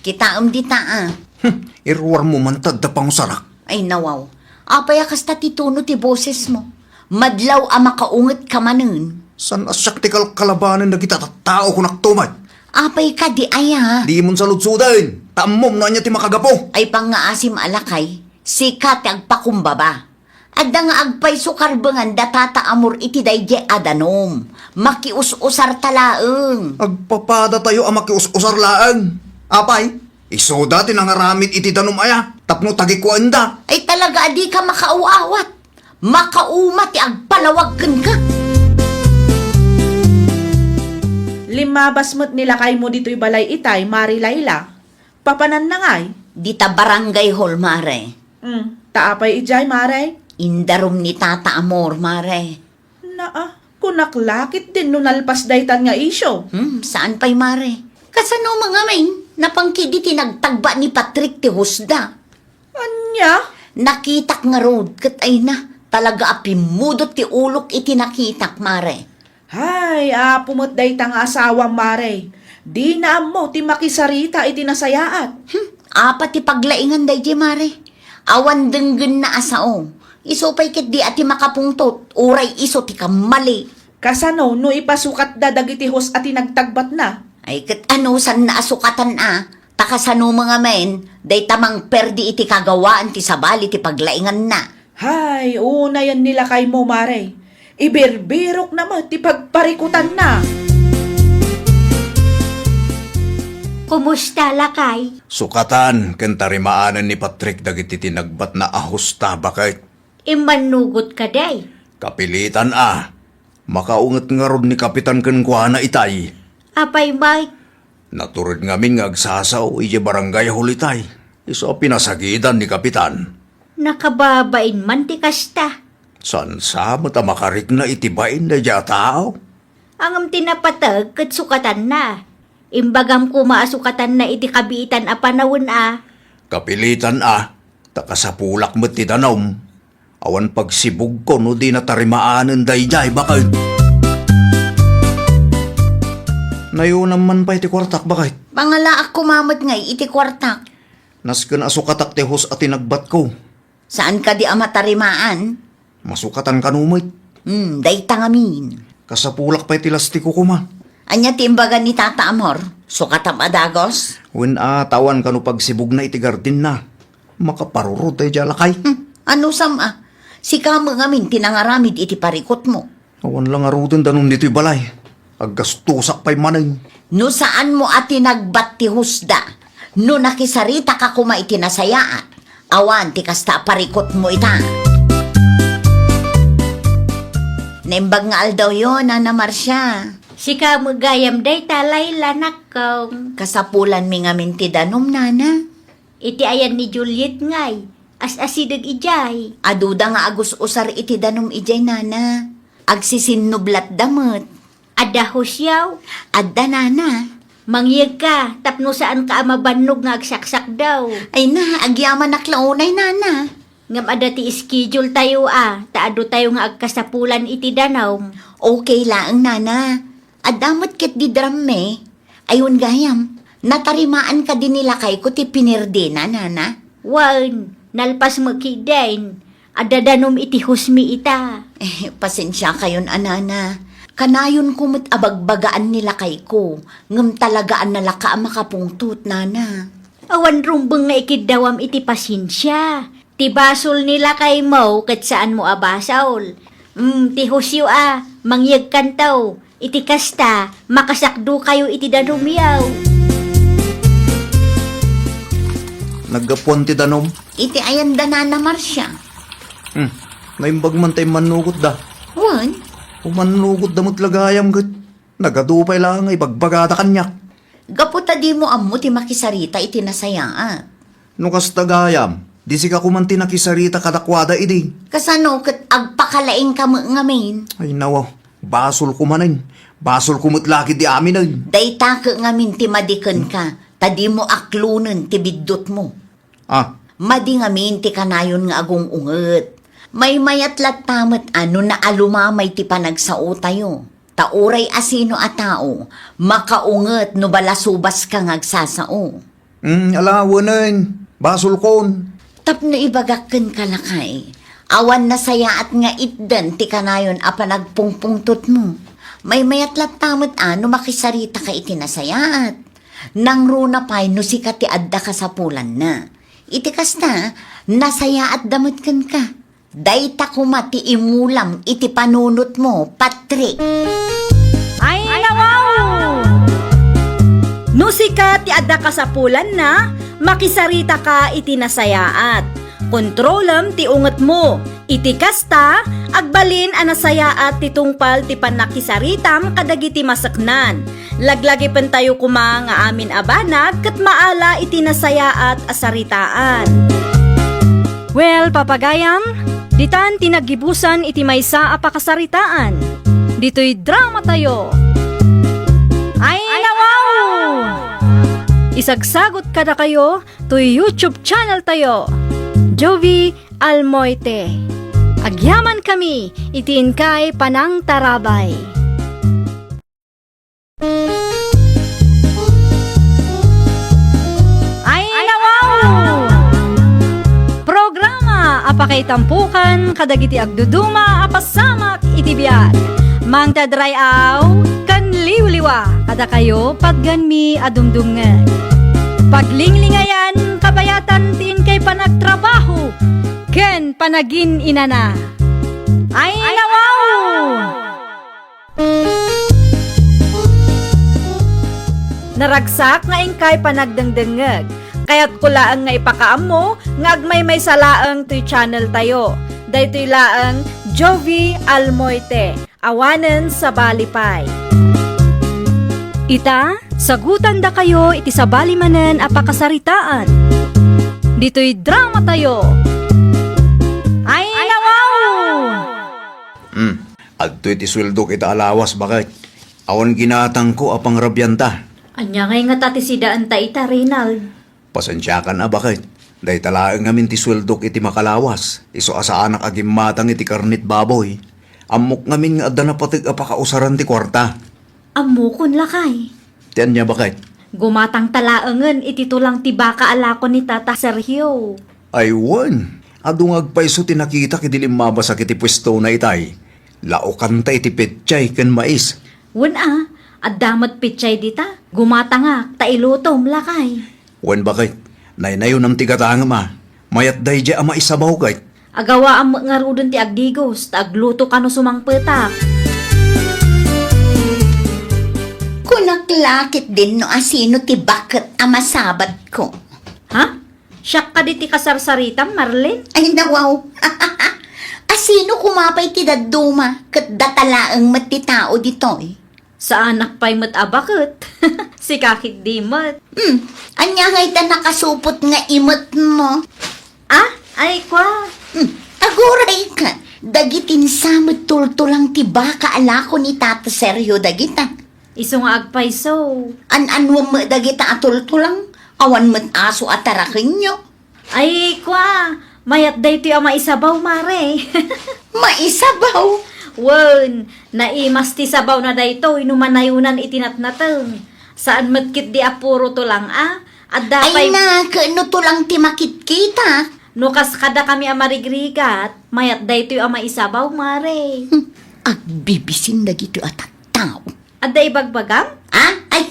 Kitaem dita a. Hm, iruarmo man ta adda pangusarak. Ay, nawaw. Apay a kasta ti tono ti bosesmo? Madlaw a makaungetka manen. Saan a siak ti kalkalabanen dagita tattao, kunak tumet. Apay kadi aya? Dimon saludsuden. Ta ammom no ania ti makagapu. Ay, pangngaasim a lakay, sika ti agpakumbaba. Adda nga agpayso karbengan da Tata Amor iti daydiay a danum. Makius-usarta laeng. Agpapadatayo a makius-usar laeng. Apay, isuda ti nangaramid iti danum aya tapno tagikuenda. Ay, talaga a dika makaaw-awat. Makauma ti agpalawag kenka. Limmabas met ni lakaymo ditoy balay itay, Mare Laila. Papananna ngay? Dita barangay hall, Mare. Hmm, ta apay idiay, Mare? Indarum ni Tata Amor, Mare. Naa, kunak la ketdin no nalpas daytan nga isyu. Hmm, saan pay, Mare? Kasano met ngamin? Napan ketdi ti nagtagbat ni Patrick ti husda. Ania? Nakitak ngarud, ket ay na, talaga a pimmudot ti ulok iti nakitak, Mare. Hay, apo met dayta nga asawam, Mare. Dina ammo ti makisarita iti nasayaat. Hmm, apa ti paglaingan daydiay, Mare? Awan denggenna a sao. Isu pay ketdi a ti makapungtot, uray isu ti kammali. Kasano no ipasukatda dagiti hus a ti nagtagbatna? Ay, ket anusanna a sukatan a? Ta kasano met ngamin, dayta mangperdi iti kagawaan ti sabali ti paglainganna. Hay, unayen ni lakaymo, Mare. Ibirbirokna met ti pagparikutanna. Kumusta, lakay? Sukatan ken tarimaanen ni Patrick dagiti tinagbatna a husta, baket. Immannugot kadi? Kapilitan a. Makaunget ngarud ni Kapitan kenkuana itay. Apay met? Natured ngamin nga agsasao idiay barangay hall itay. Isu a pinasagidan ni Kapitan. Nakababain man ti kasta. Saan sa met a makarikna iti bain daydiay a tao? Ngem ti napateg ket sukatanna. Imbagam koma a sukatanna iti kabiitan a panawen a. Kapilitan a, ta kasapulak met ti danum. Awan pagsibugko no dina tarimaanen daydiay, baket. Nayunam man pay ti kuartak, baket. Mangalaak koma met ngay iti kuartak. Nasken a sukatak ti hus a tinagbatko. Saan kadi a matarimaan? Masukatan kano met. Hmm, dayta ngamin. Kasapulak pay ti lastiko koma. Ania ti imbaga ni Tata Amor? Sukatam a dagos? Wen a, ta awan kano pagsibugna iti gardinna. Makaparurod daydiay a lakay. Hmm, anusam a? Sika met ngamin ti nangaramid iti parikutmo. Awan la ngaruden danum ditoy balay. Aggastosak pay manen. No saanmo a tinagbat ti husda, no nakisaritaka koma iti nasayaat, awan ti kasta a parikutmo ita. Naimbag nga aldawyo, Nana Marcia. Sika met gayam dayta, Laila, nakkong. Kasapulanmi ngamin ti danum, Nana. Iti ayan ni Juliet ngay, as-asideg idiay. Aduda nga agus-usar iti danum idiay, Nana. Agsisinnublatda met. Adda husyaw? Adda, nana. Mangyegka tapno saanka a mabannog nga agsaksakdaw. Ay na, agyamanak la unay, nana. Ngem adda ti schedule tayo a, ta adu tayo nga agkasapulan iti danum. Okay laeng, nana. Adda met ketdi drum-mi. Ay wen gayam, natarimaan kadi ni lakayko ti pinirdina, nana? Wen, nalpas met ketdin. Adda danum iti husmi ita. Eh, pasensiakayon a, nana. Kanayonko met a bagbagaan ni lakayko, ngem talaga a nalaka a makapungtot, nana. Awan rumbeng nga ikiddawam iti pasensia. Ti basol ni lakaymo ket saanmo a basol. Mm, ti husyo a, mangyegkanto. Iti kasta, makasakdokayo iti danumyo. Naggapuan ti danum? Iti ayan da, nana Marcia. Hmm, naimbag man ta immannugotda. Wen? Umannugotda met la gayam ket nagadu pay laeng nga ibagbagada kaniak. Gapu ta dimo ammo ti makisarita iti nasayaat. No kasta gayam, di sika koman ti nakisarita kadakuada idi. Kasano ket agpakalaingka met ngamin? Ay, nawa, basolko manen. Basolko met la ketdi aminen. Dayta ket ngamin ti madi kenka, ta dimo aklonen ti biddutmo. Ah. Madi ngamin ti kanayon nga agung-unget. Maymayat latta met a no naalumamay ti panagsaotayo. Ta uray asino a tao, makaunget no balasubaska nga agsasao. Mm, ala, wenen, basolkon. Tapno ibagak kenka, lakay, awan nasayaat nga itdan ti kanayon a panagpungpungtotmo. Maymayat latta met a no makisaritaka iti nasayaat. Nangruna pay no sika ti adda kasapulanna. Iti kasta, nasayaatda met kenka. Dayta koma ti imulam iti panunotmo, Patrick. Ay, nawaw! No sika ti adda kasapulanna, makisaritaka iti nasayaat. Kontrolem ti ungetmo. Iti kasta, agbalin a nasayaat ti tungpal ti pannakisaritam kadagiti maseknan. Laglagipentayo koma nga amin a banag ket maala iti nasayaat a saritaan. Well, papagayam, ditan ti naggibusan iti maysa a pakasaritaan. Ditoy dramatayo. Ay, nawaw! Isagsagot kadakayo toy YouTube channeltayo, Jovie Almoite. Agyamankami iti inkay panangtarabay. Ay, nawaw! Programa a pakaitampokan kadagiti agduduma a pasamak iti biag. Mangted ray-aw ken liwliwa kadakayo patgenmi a dumdumngeg. Paglinglingayan, kabayatan ti inkay panagtrabaho ken panagin-inana. Ay, nawaw! Naragsak nga inkay panagdengdengngeg. Kayatko laeng nga ipakaammo nga agmaymaysa laeng toy channeltayo. Daytoy laeng Jovie Almoite, awanen sabali pay. Ita, sagutandakayo iti sabali manen a pakasaritaan. Ditoy dramatayo. Ay, nawaw! Hmm. Adtoy ti sueldok ita a lawas, baket. Awan ginatangko a pangrabianta. Ania ngay ngata ti sidaanta ita, Reynald? Pasensiakan a, baket. Dayta laeng ngamin ti sueldok iti makalawas. Isu a saanak a gimmatang iti karnit baboy. Ammok ngamin nga adda napateg a pakausaran ti kuarta. Ammokon, lakay. Ti ania, baket? Gumatangta laengen iti tulang ti baka a lako ni Tata Sergio. Ay wen, adu nga agpayso ti nakitak idi limmabas iti puestona itay. Laokanta iti petsay ken mais. Wen a, adda met petsay dita. Gumatangak ta ilutom, lakay. Wen, baket, naynayonam ti gatangem a. Mayat daydiay a maisabaw ket. Agawaam met ngaruden ti agdigos ta agluto kano sumangpetak. Kunak la ketdin no asino ti baket a masabatko. Ha? Siak kadi ti kasarsaritam, Marlene? Ay, nawaw. Asino koma pay ti dadduma ket data laeng met ti tao ditoy? Saanak pay met a baket. Sika ketdi met. Hmm, ania ngay ta nakasupot nga imetmo? Ah, ay, kua. Hmm, aguray ka. Dagiti insa met tultulang ti baka a lako ni Tata Sergio dagita. Isu nga agpayso. An-anuam met dagita a tultulang? Awan met aso a tarakenyo. Ay, kua, mayat daytoy a maisabaw, mare. Maisabaw? Wen, naimas ti sabawna daytoy no manayonan iti natnateng. Saan met ketdi a puro tulang a. Adda Ay pay na, ken no tulang ti makitkitak. No kas kadakami a marigrigat, mayat daytoy a maisabaw, mare. Hmm, agbibisin dagitoy a tattao. Adda ibagbagam? Ah? Ay,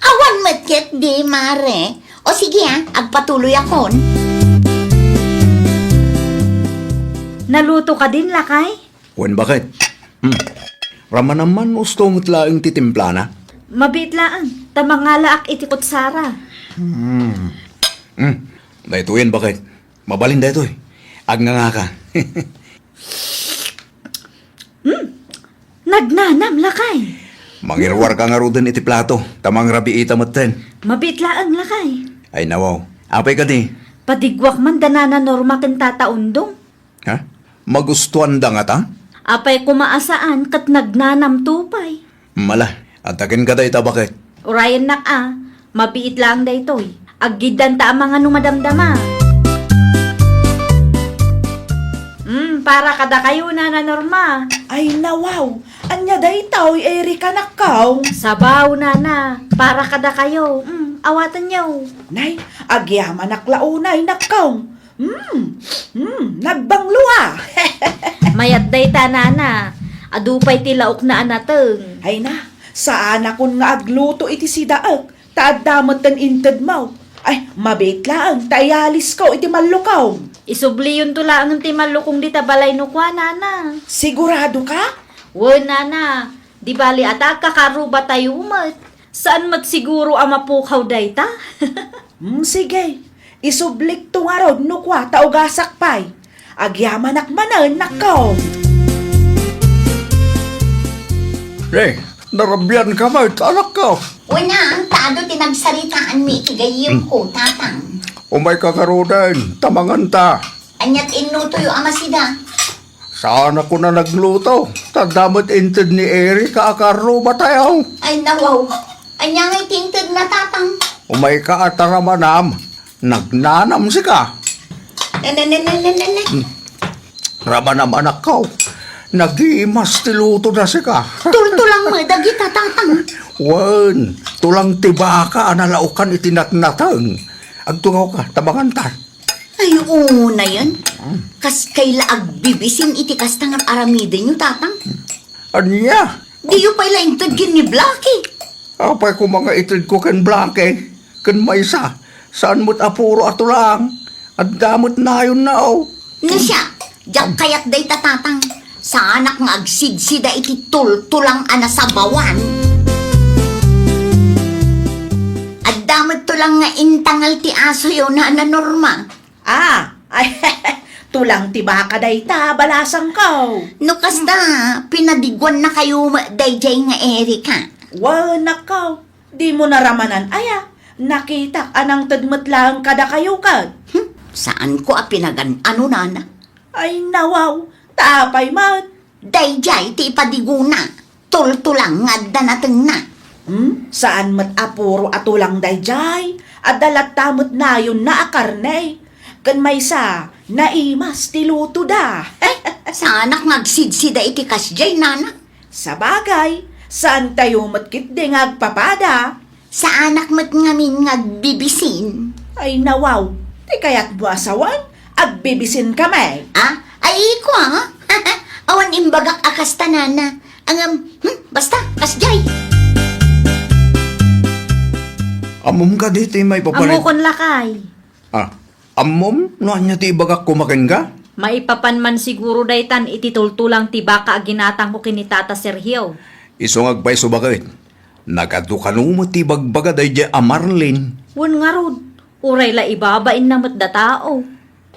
awan met ketdi, mare. O sige, ah, agpatuloyakon. Naluto kadin, lakay? Wen, baket. Hmm. Ramanam man, usto met laeng ti timplana. Mabiit laeng, ta mangalaak iti kutsara. Hmm. Hmm. Daytoyen, baket. Mabalin daytoy. Agngangaka. Hmm. Nagnanam, lakay. Mangiruarka ngaruden iti plato, ta mangrabiita metten. Mabiit laeng, lakay. Ay, nawaw. Apay kadi? Padiguak man da Nana Norma ken Tata Undong. Ha? Magustuanda ngata? Apay koma a saan ket nagnanamto pay. Mala, adda kenka dayta, baket. Urayennak a, mabiit laeng daytoy. Aggiddanta a mangano madamdama. Mm, para kadakayo, Nana Norma. Ay, nawaw. Ania daytoy, Erika, nakkaw? Sabaw, Nana. Para kadakayo. Mm, awatenyo. Nay, agyamanak la unay, nakkaw. Hmm, hmm, nagbanglo a. Mayat dayta, Nana. Adu pay ti laokna a nateng. Ay na, saanakon nga agluto iti sidaek, ta adda metten intedmo. Ay, mabiit laeng ta ialisko iti mallukong. Isubliyonto laeng ti mallukong dita balay no kua, Nana. Sigurado ka? Wen, Nana. Di bali a ta agkakarrubatayo met. Saan met siguro a mapukaw dayta? Hmm, sige. Isublikto ngarud no kua ta ugasak pay. Agyamanak manen, nakkaw. Eh, narabian ka met, anakko. Wen, ta adu ti nagsaritaanmi iti gayyemko, Tatang. Umayka ngaruden, ta manganta. Ania ti inlutoyo a masida? Saanakon a nagluto, ta adda met inted ni Erika a karrubatayo. Ay, nawaw. Ania ngay ti intedna, Tatang? Umayka a ta ramanam, nagnanam sika. Ne, ne, ne, ne, ne, ne, ne. Hmm. Ramanam, anakko. Nagimas ti lutoda sika. Tultulang met dagita, Tatang. Wen, tulang ti baka a nalaokan iti natnateng. Agtungawka, ta manganta. Ay, unayen. Kas kayla agbibisin iti kasta nga ar-aramidenyo, Tatang? Ania? Diyo pay la inted ken ni Blackie. Apay koma nga itedko ken Blackie? Ken maysa, saan met a puro a tulang. Adda met nayonna, o. No siak, diak kayat dayta, Tatang. Saanak nga agsidsida iti tultulang a nasabawan. Adda met tulang nga intangal ti asoyo, Nana Norma. Ah, ay, tulang ti baka dayta, balasangko. No kasta, pinadiguannakayo met daydiay nga Erika. Wen, nakkaw, dimo naramanan aya? Nakitak a nangted met laeng kadakayo ket. Hmm, saanko a pinagan-ano, Nana? Ay, nawaw, ta apay met? Daydiay ti ipadigona, tultulang nga adda natengna. Hmm? Saan met a puro a tulang daydiay? Adda latta met nayonna a karne. Ken maysa, naimas ti lutoda. Saanak nga agsidsida iti kasdiay, Nana. Sabagay, saantayo met ketdi nga agpapada. Saanak met ngamin nga agbibisin. Ay, nawaw, ti kayatmo a sawen, agbibisin kami. Ah? Ay, kua? Awan imbagak a kasta, Nana. Ngem, hmm, basta, kasdiay. Ammom kadi ti maipapan-, Ammokon, lakay. Ah, ammom no ania ti ibagak koma kenka? Maipapan man siguro daytan iti tultulang ti baka a ginatangko ken ni Tata Sergio. Isu nga agpayso, baket. Nagadu kano met ti ibagbaga daydiay a Marlene. Wen ngarud, uray la ibabainna met datayo.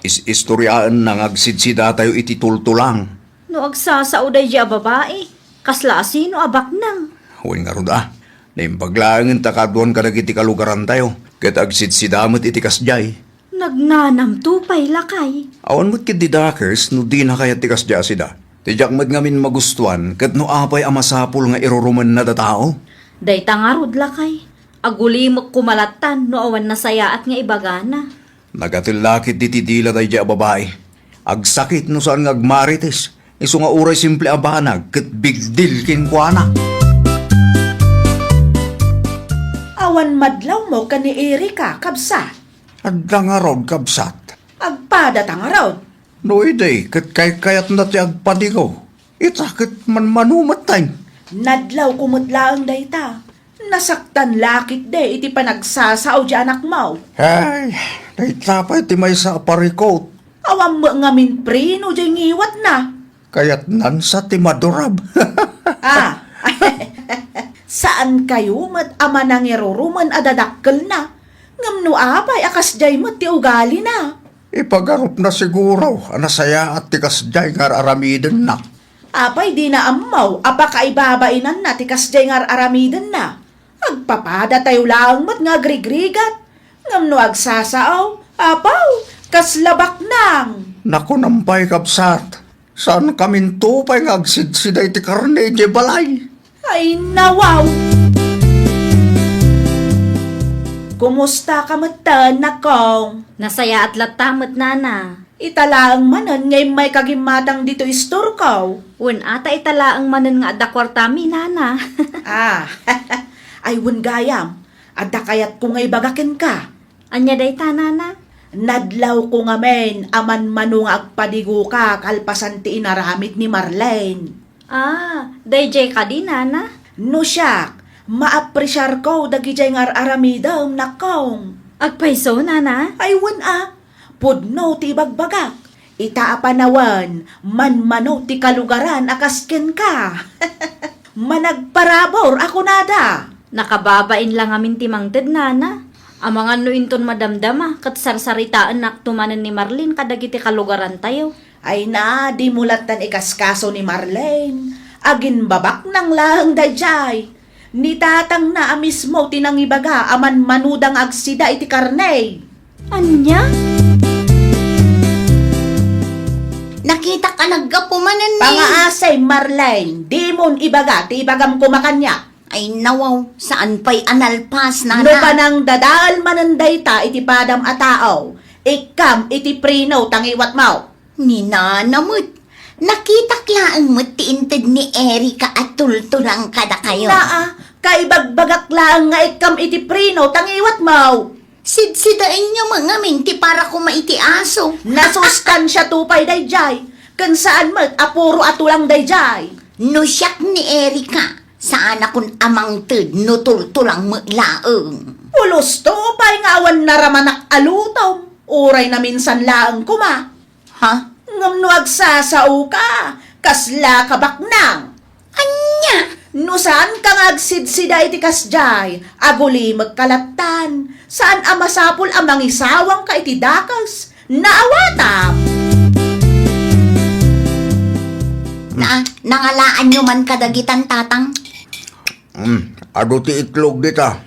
Is-istoriaenna nga agsidsidatayo iti tultulang. No agsasao daydiay a babai, kasla a sino a baknang? Wen ngarud a, naimbag laengen ta kaaduan kadagiti kalugarantayo, ket agsidsida met iti kasdiay. Nagnanamto pay, lakay. Awan met ketdi dakes no dina kayat ti kasdiay a sida. Ti diak met ngamin magustuan ket no apay a masapul nga irurumenna da tao. Dayta ngarud, lakay. Agulimek koma lattan no awan nasayaat nga ibagana. Nagatella ketdi ti dila daydiay a babai. Agsakit no saan nga agmarites, isu nga uray simple a banag ket big deal kenkuana. Awan madlawmo ken ni Erika, kabsat? Adda ngarud, kabsat. Agpadata ngarud. No idi, ket kaykayatna ti agpadigo. Ita ket manmano metten. Nadlawko met laeng dayta. Nasaktan la ketdi iti panagsasao diay anakmo. Ay, dayta pay ti maysa a parikut. Awan met ngamin preno diay ngiwatna. Kayatnan sa ti madurab. Ah, saan kayo met a manangirurumen a dadakkelna? Ngem no apay a kasdiay met ti ugalina? Ipagarupna siguro a nasayaat ti kasdiay nga ar-aramidenna. Apay dina ammo a pakaibabainanna ti kasdiay nga ar-aramidenna? Agpapadatayo laeng met nga agrigrigat. Ngem no agsasao, apaw, kasla baknang. Nakunam pay, kabsat, saan kaminto pay nga agsidsida iti karne idiay balay. Ay, nawaw! Kumusta ka metten, nakong? Nasayaat latta met, nana. Ita laeng manen nga immay ka gimmatang ditoy istorko. Wen a, ta ita laeng manen nga adda kuartami, nana. Ah, ay wen gayam, adda kayatko nga ibaga kenka. Ania dayta, nana? Nadlawko ngamin a manmano nga agpadigoka kalpasan ti inaramid ni Marlene. Ah, daydiay kadi, nana? No siak, maapresiarko dagidiay nga ar-aramidem, nakong. Agpayso, nana? Ay, wen a, pudno ti ibagbagak. Ita a panawen, manmano ti kalugaran a kas kenka. Managparabur a kunada. Nakababain la ngamin ti mangted, nana. Amangan no inton madamdama, ket sarsaritaennakto manen ni Marlene kadagiti kalugarantayo. Ay na, dimo lattan ikaskaso ni Marlene. Aginbabaknang laeng daydiay. Ni tatangna a mismo ti nangibaga a manmanoda nga agsida iti karne. Ania? Nakitak a naggapu manen ni Pangaasay, Marlene, dimon ibaga ti ibagam koma kaniak. Ay, nawaw, saan pay a nalpas, nana. No panangdadael manen dayta iti padam a tao, ikkam iti preno ta ngiwatmo. Ni nana met, nakitak laeng met ti inted ni Erika a tultulang kadakayo. Naa, kaibagbagak laeng nga ikkam iti preno ta ngiwatmo. Sidsidaenyo met ngamin ti para koma iti aso. Nasustansiato pay daydiay, ken saan met a puro a tulang daydiay. No siak ni Erika, saanakon a mangted no tultulang met laeng. Pulosto pay nga awan naramanak a lutom, uray naminsan laeng koma. Ha? Ngem no agsasaoka, kasla kabaknang. Ania? No saanka nga agsidsida iti kasdiay, agulimekka lattan. Saan a masapul a mangisawangka iti dakes. Naawatam! Na, nangalaanyo man kadagitan, tatang? Mm, adu ti itlog dita.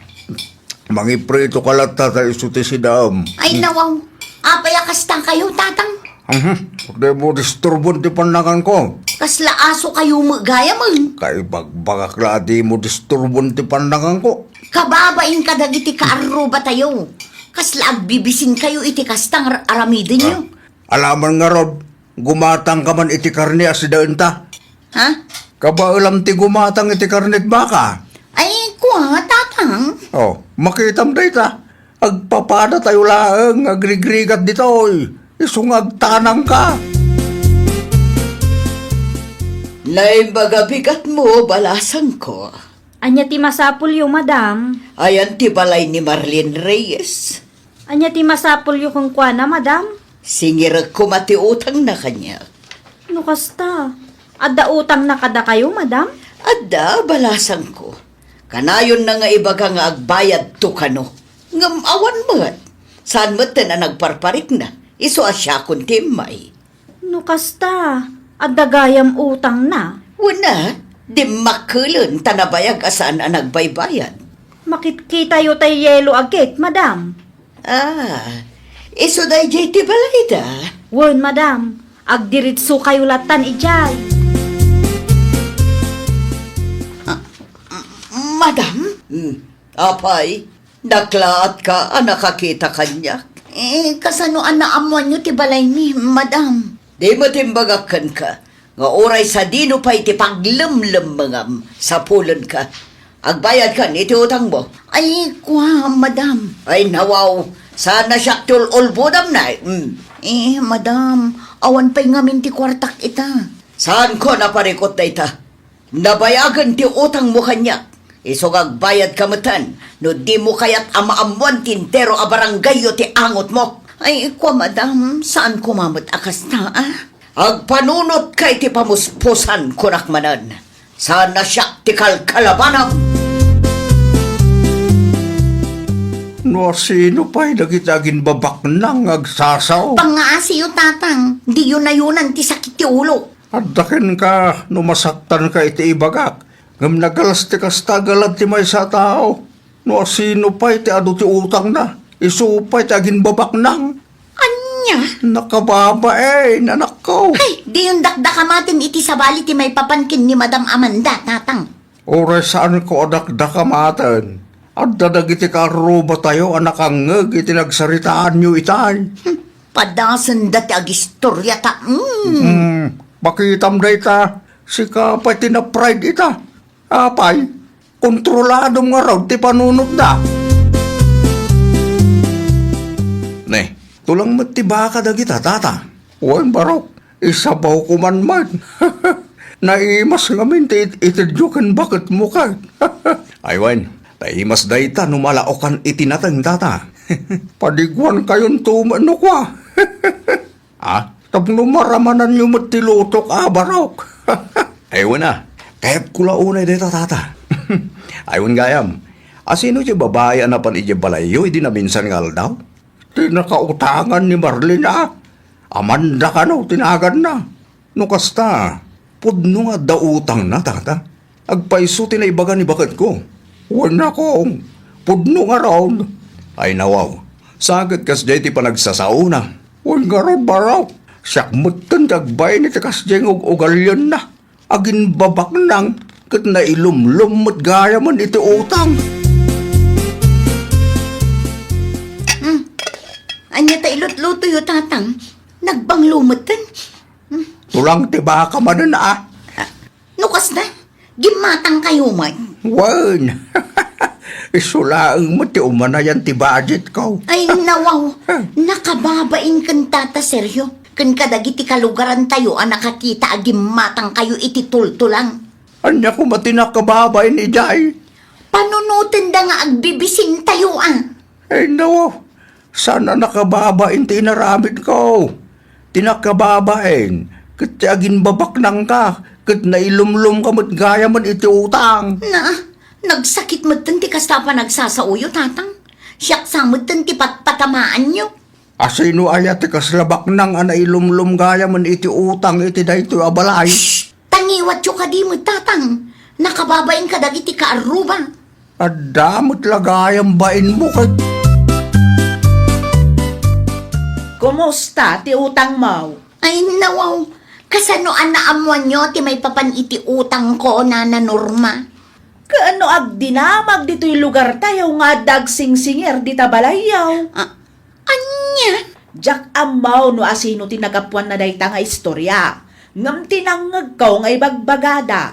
Mangiprito ka latta ta isu ti sidaem. Ay, nawaw. Apay a kasta kayo, tatang? Mhm. Dimo disturbon ti pannanganko. Kasla aso kayo met gayam, eh. Kaibagbagak la a dimo disturbon ti pannanganko. Kababain kadagiti kaarrubatayo. Kasla agbibisin kayo iti kasta nga ar-aramidenyo. Ah, alaman ngarud, gumatangka man iti karne a sidaenta. Ha? Kabaelam ti gumatang iti karne ti baka. Ay, kua, tatang. Oh, makitam dayta. Agpapadatayo laeng nga agrigrigat ditoy. Isu nga agtanangka. Naimbag a bigatmo, balasangko. Ania ti masapulyo, madam? Ayan ti balay ni Marlene Reyes. Ania ti masapulyo kenkuana, madam? Singirek koma ti utangna kaniak. No kasta, adda utangna kadakayo, madam? Adda, balasangko. Kanayonna nga ibaga nga agbayadto kano. Ngem awan met. Saan metten a nagparparikna. Isu a siakon ti immay. No kasta, adda gayam utangna. Wen a, dimmakkelen ta nabayag a saan a nagbaybayad. Makitkitayo tay yelo a gate, madam. Ah, Isu daydiay ti balayda? Wen, madam. Agdiritsukayo lattan idiay. Ah, m-, madam? Hmm. Apay, naklaatka a nakakita kaniak? Eh, kasano a naammoanyo ti balaymi, madam? Di met imbagak kenka nga uray sadino pay ti paglemlemmengam, sapulenka. Agbayadkan iti utangmo. Ay, kua, madam. Ay, nawaw, saan a siak ti ul-ulbodam, nay. Mm. Eh, madam, awan pay ngamin ti kuartak ita. Saanko a naparikut dayta? Nabayagen ti utangmo kaniak. Isu nga agbayadka metten no dimo kayat a maammoan ti entero a barangayyo ti angotmo. Ay, kua, madam, saan koma met a kasta, ah? Agpanunotka iti pamuspusan, kunak manen. Saan a siak ti kalkalabanam. No asino pay dagiti aginbabaknang nga agsasao? Pangngaasiyo, tatang. Diyo nayunan ti sakit ti ulo. Adda kenka no masaktanka iti ibagak, ngem nagalas ti kasta a galad ti maysa a tao. No asino pay ti adu ti utangna, isu pay ti aginbabaknang. Ania? Nakababain, anakko. Ay, diyon dakdakamaten iti sabali ti maipapan ken ni Madam Amanda, tatang. Uray saanko a dakdakamaten, adda dagiti kaarrubatayo a nakangngeg iti nagsaritaanyo itay. Hmm, padasenda ti agistoriata. Mm. Hmm, makitam dayta, sika pay ti na-pride ita. Apay, kontroladom ngarud ti panunotda. Ne, tulang met ti baka dagita, tata. Wen, barok, isabawko man met. Naimas ngamin ti it-itedyo ken baketmo ket. Ay wen, naimas dayta no malaokan iti nateng, tata. Padiguankayonto met no kua. Ah, tapno maramananyo met ti lutok a barok. Ay wen a, kayatko la unay dayta, tata. Ay wen gayam, asino ti babai a napan idiay balayyo idi naminsan nga aldaw? Ti nakautangan ni Marlene a. Amanda kano ti naganna. No kasta, pudno nga adda utangna, tata. Agpayso ti naibaga ni baketko. Wen a kong, pudno ngarud. Ay nawaw, sa ket kasdiay ti panagsasaona. Wen ngarud, barok, siak metten ti agbain iti kasdiay nga ug-ugalianna. Aginbabaknang ket nailumlom met gayamen iti utang. Hmm. Ania ta ilutlutoyo, tatang? Nagbanglo metten. Hmm. Tulang ti baka manen a. No kasta, gimmatangkayo met. Wen. Isu laeng met ti umanayan ti budgetko. Ay, nawaw. Nakababain ken tata Sergio, ken kadagiti kalugarantayo a nakakita a gimmatangkayo iti tultulang. Ania koma ti nakababain idiay? Panunotenda nga agbibisintayo a. Ay, nawaw. Saan a nakababain ti inaramidko. Ti nakababain, ket ti aginbabaknangka, ket nailumlomka met gayamen iti utang. Na, nagsakit metten ti kasta a panagsasaoyo, tatang. Siak sa metten ti patpatamaanyo. Asino aya ti kasla baknang a nailumlom gayamen iti utang iti daytoy a balay? Shh! Tangiwatyo kadi met, tatang. Nakababain kadagiti kaarruba. Adda met la gayam bainmo ket. Kumusta ti utangmo? Ay, nawaw. Kasano a naammoanyo ti maipapan iti utangko, Nana Norma? Kaano agdinamag ditoy lugartayo nga adda agsingsingir dita balayyo? Ah, Ania? Diak ammo no asino ti nagapuanna dayta nga istorya, ngem ti nangngegko nga ibagbagada,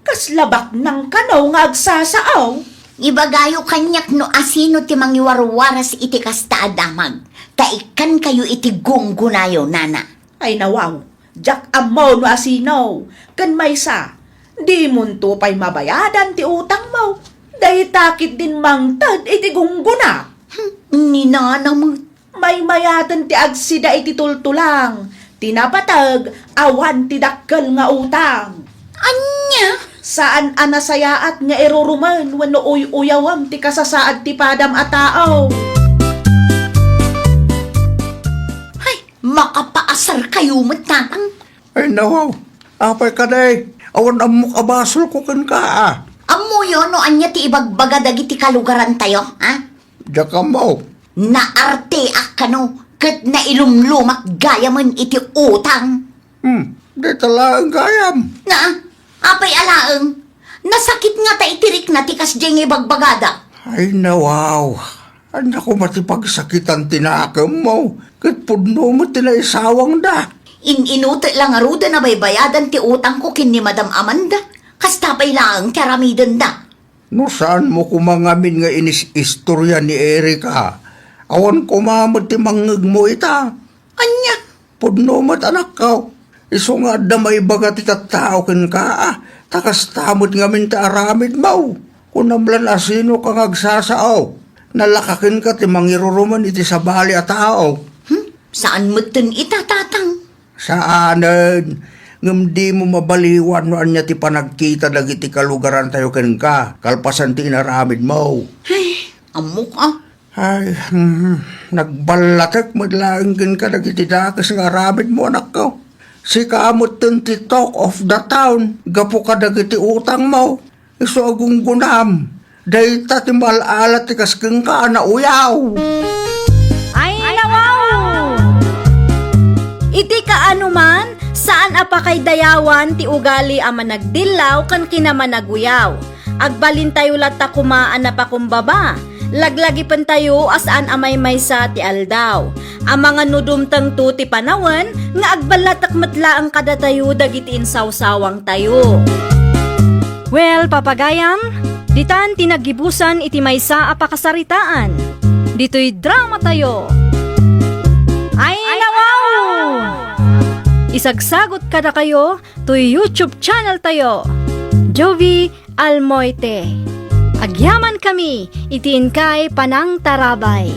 kasla baknang kano nga agsasao. Ibagayo kaniak no asino ti mangiwarwaras iti kasta a damag, ta ikkankayo iti gunggonayo, nana. Ay nawaw, diak ammo no asino, ken maysa, dimonto pay mabayadan ti utangmo. Dayta ketdin mangted iti gunggona. Hmm, ni nana met. Maymayaten ti agsida iti tultulang, ti napateg awan ti dakkel nga utang. Ania? Saan a nasayaat nga irurumen wenno uy-uyawem ti kasasaad ti padam a tao. Hay, makapaasarkayo met, tatang. Ay, nawaw. Apay kadi, awan ammok a basolko kenka, a. Ammoyo no ania ti ibagbaga dagiti kalugarantayo, a? Diak ammo. Naarteak kano, Ket nailumlumak gayamen iti utang. Hmm, dita laeng gayam. Na, apay a laeng? Nasakit ngata iti rikna ti kasdiay nga ibagbagada. Ay, nawaw. Ania koma ti pagsakitan ti nakemmo, ket pudno met ti naisawangda. In-inutek la ngaruden a baybayadan ti utangko ken ni Madam Amanda. Kasta pay laeng ti aramidenda. No saanmo koma ngamin nga inis-istorya ni Erika, awan koma met ti mangngegmo ita. Ania? Pudno met, anakko. Isu nga adda maibaga ti tattao kenka, a, ta kasta met ngamin ti aramidmo. Kunam lan a sinoka nga agsasao. Nalaka kenka ti mangiruruman iti sabali a tao. Hmm? Saan metten ita, Tatang? Saanen. Ngem dimo mabaliwan no ania ti panagkita dagiti kalugarantayo kenka, kalpasan ti inaramidmo. Ay, ammok a. Ay, hmm, nagballatek met laeng kenka dagiti dakes nga aramidmo, anakko. Sika metten ti talk of the town gapu kadagiti utangmo. Isu a gunggonam, dayta ti maal-ala ti kas kenka a nauyaw. Ay, nawaw! Iti kaanoman, saan a pakaydayawan ti ugali a managdillaw ken kinamanaguyaw. Agbalintayo latta koma a napakumbaba. Laglagipentayo a saan a maymaysa ti aldaw. Amangan no dumtengto ti panawen nga agballatek met laeng kadatayo dagiti insawsawangtayo. Well, papagayam, ditan ti naggibusan iti maysa a pakasaritaan. Ditoy dramatayo. Ay, nawaw! Isagsagot kadakayo toy YouTube channel tayo, Jovie Almoite. Agyamankami iti inkay panangtarabay.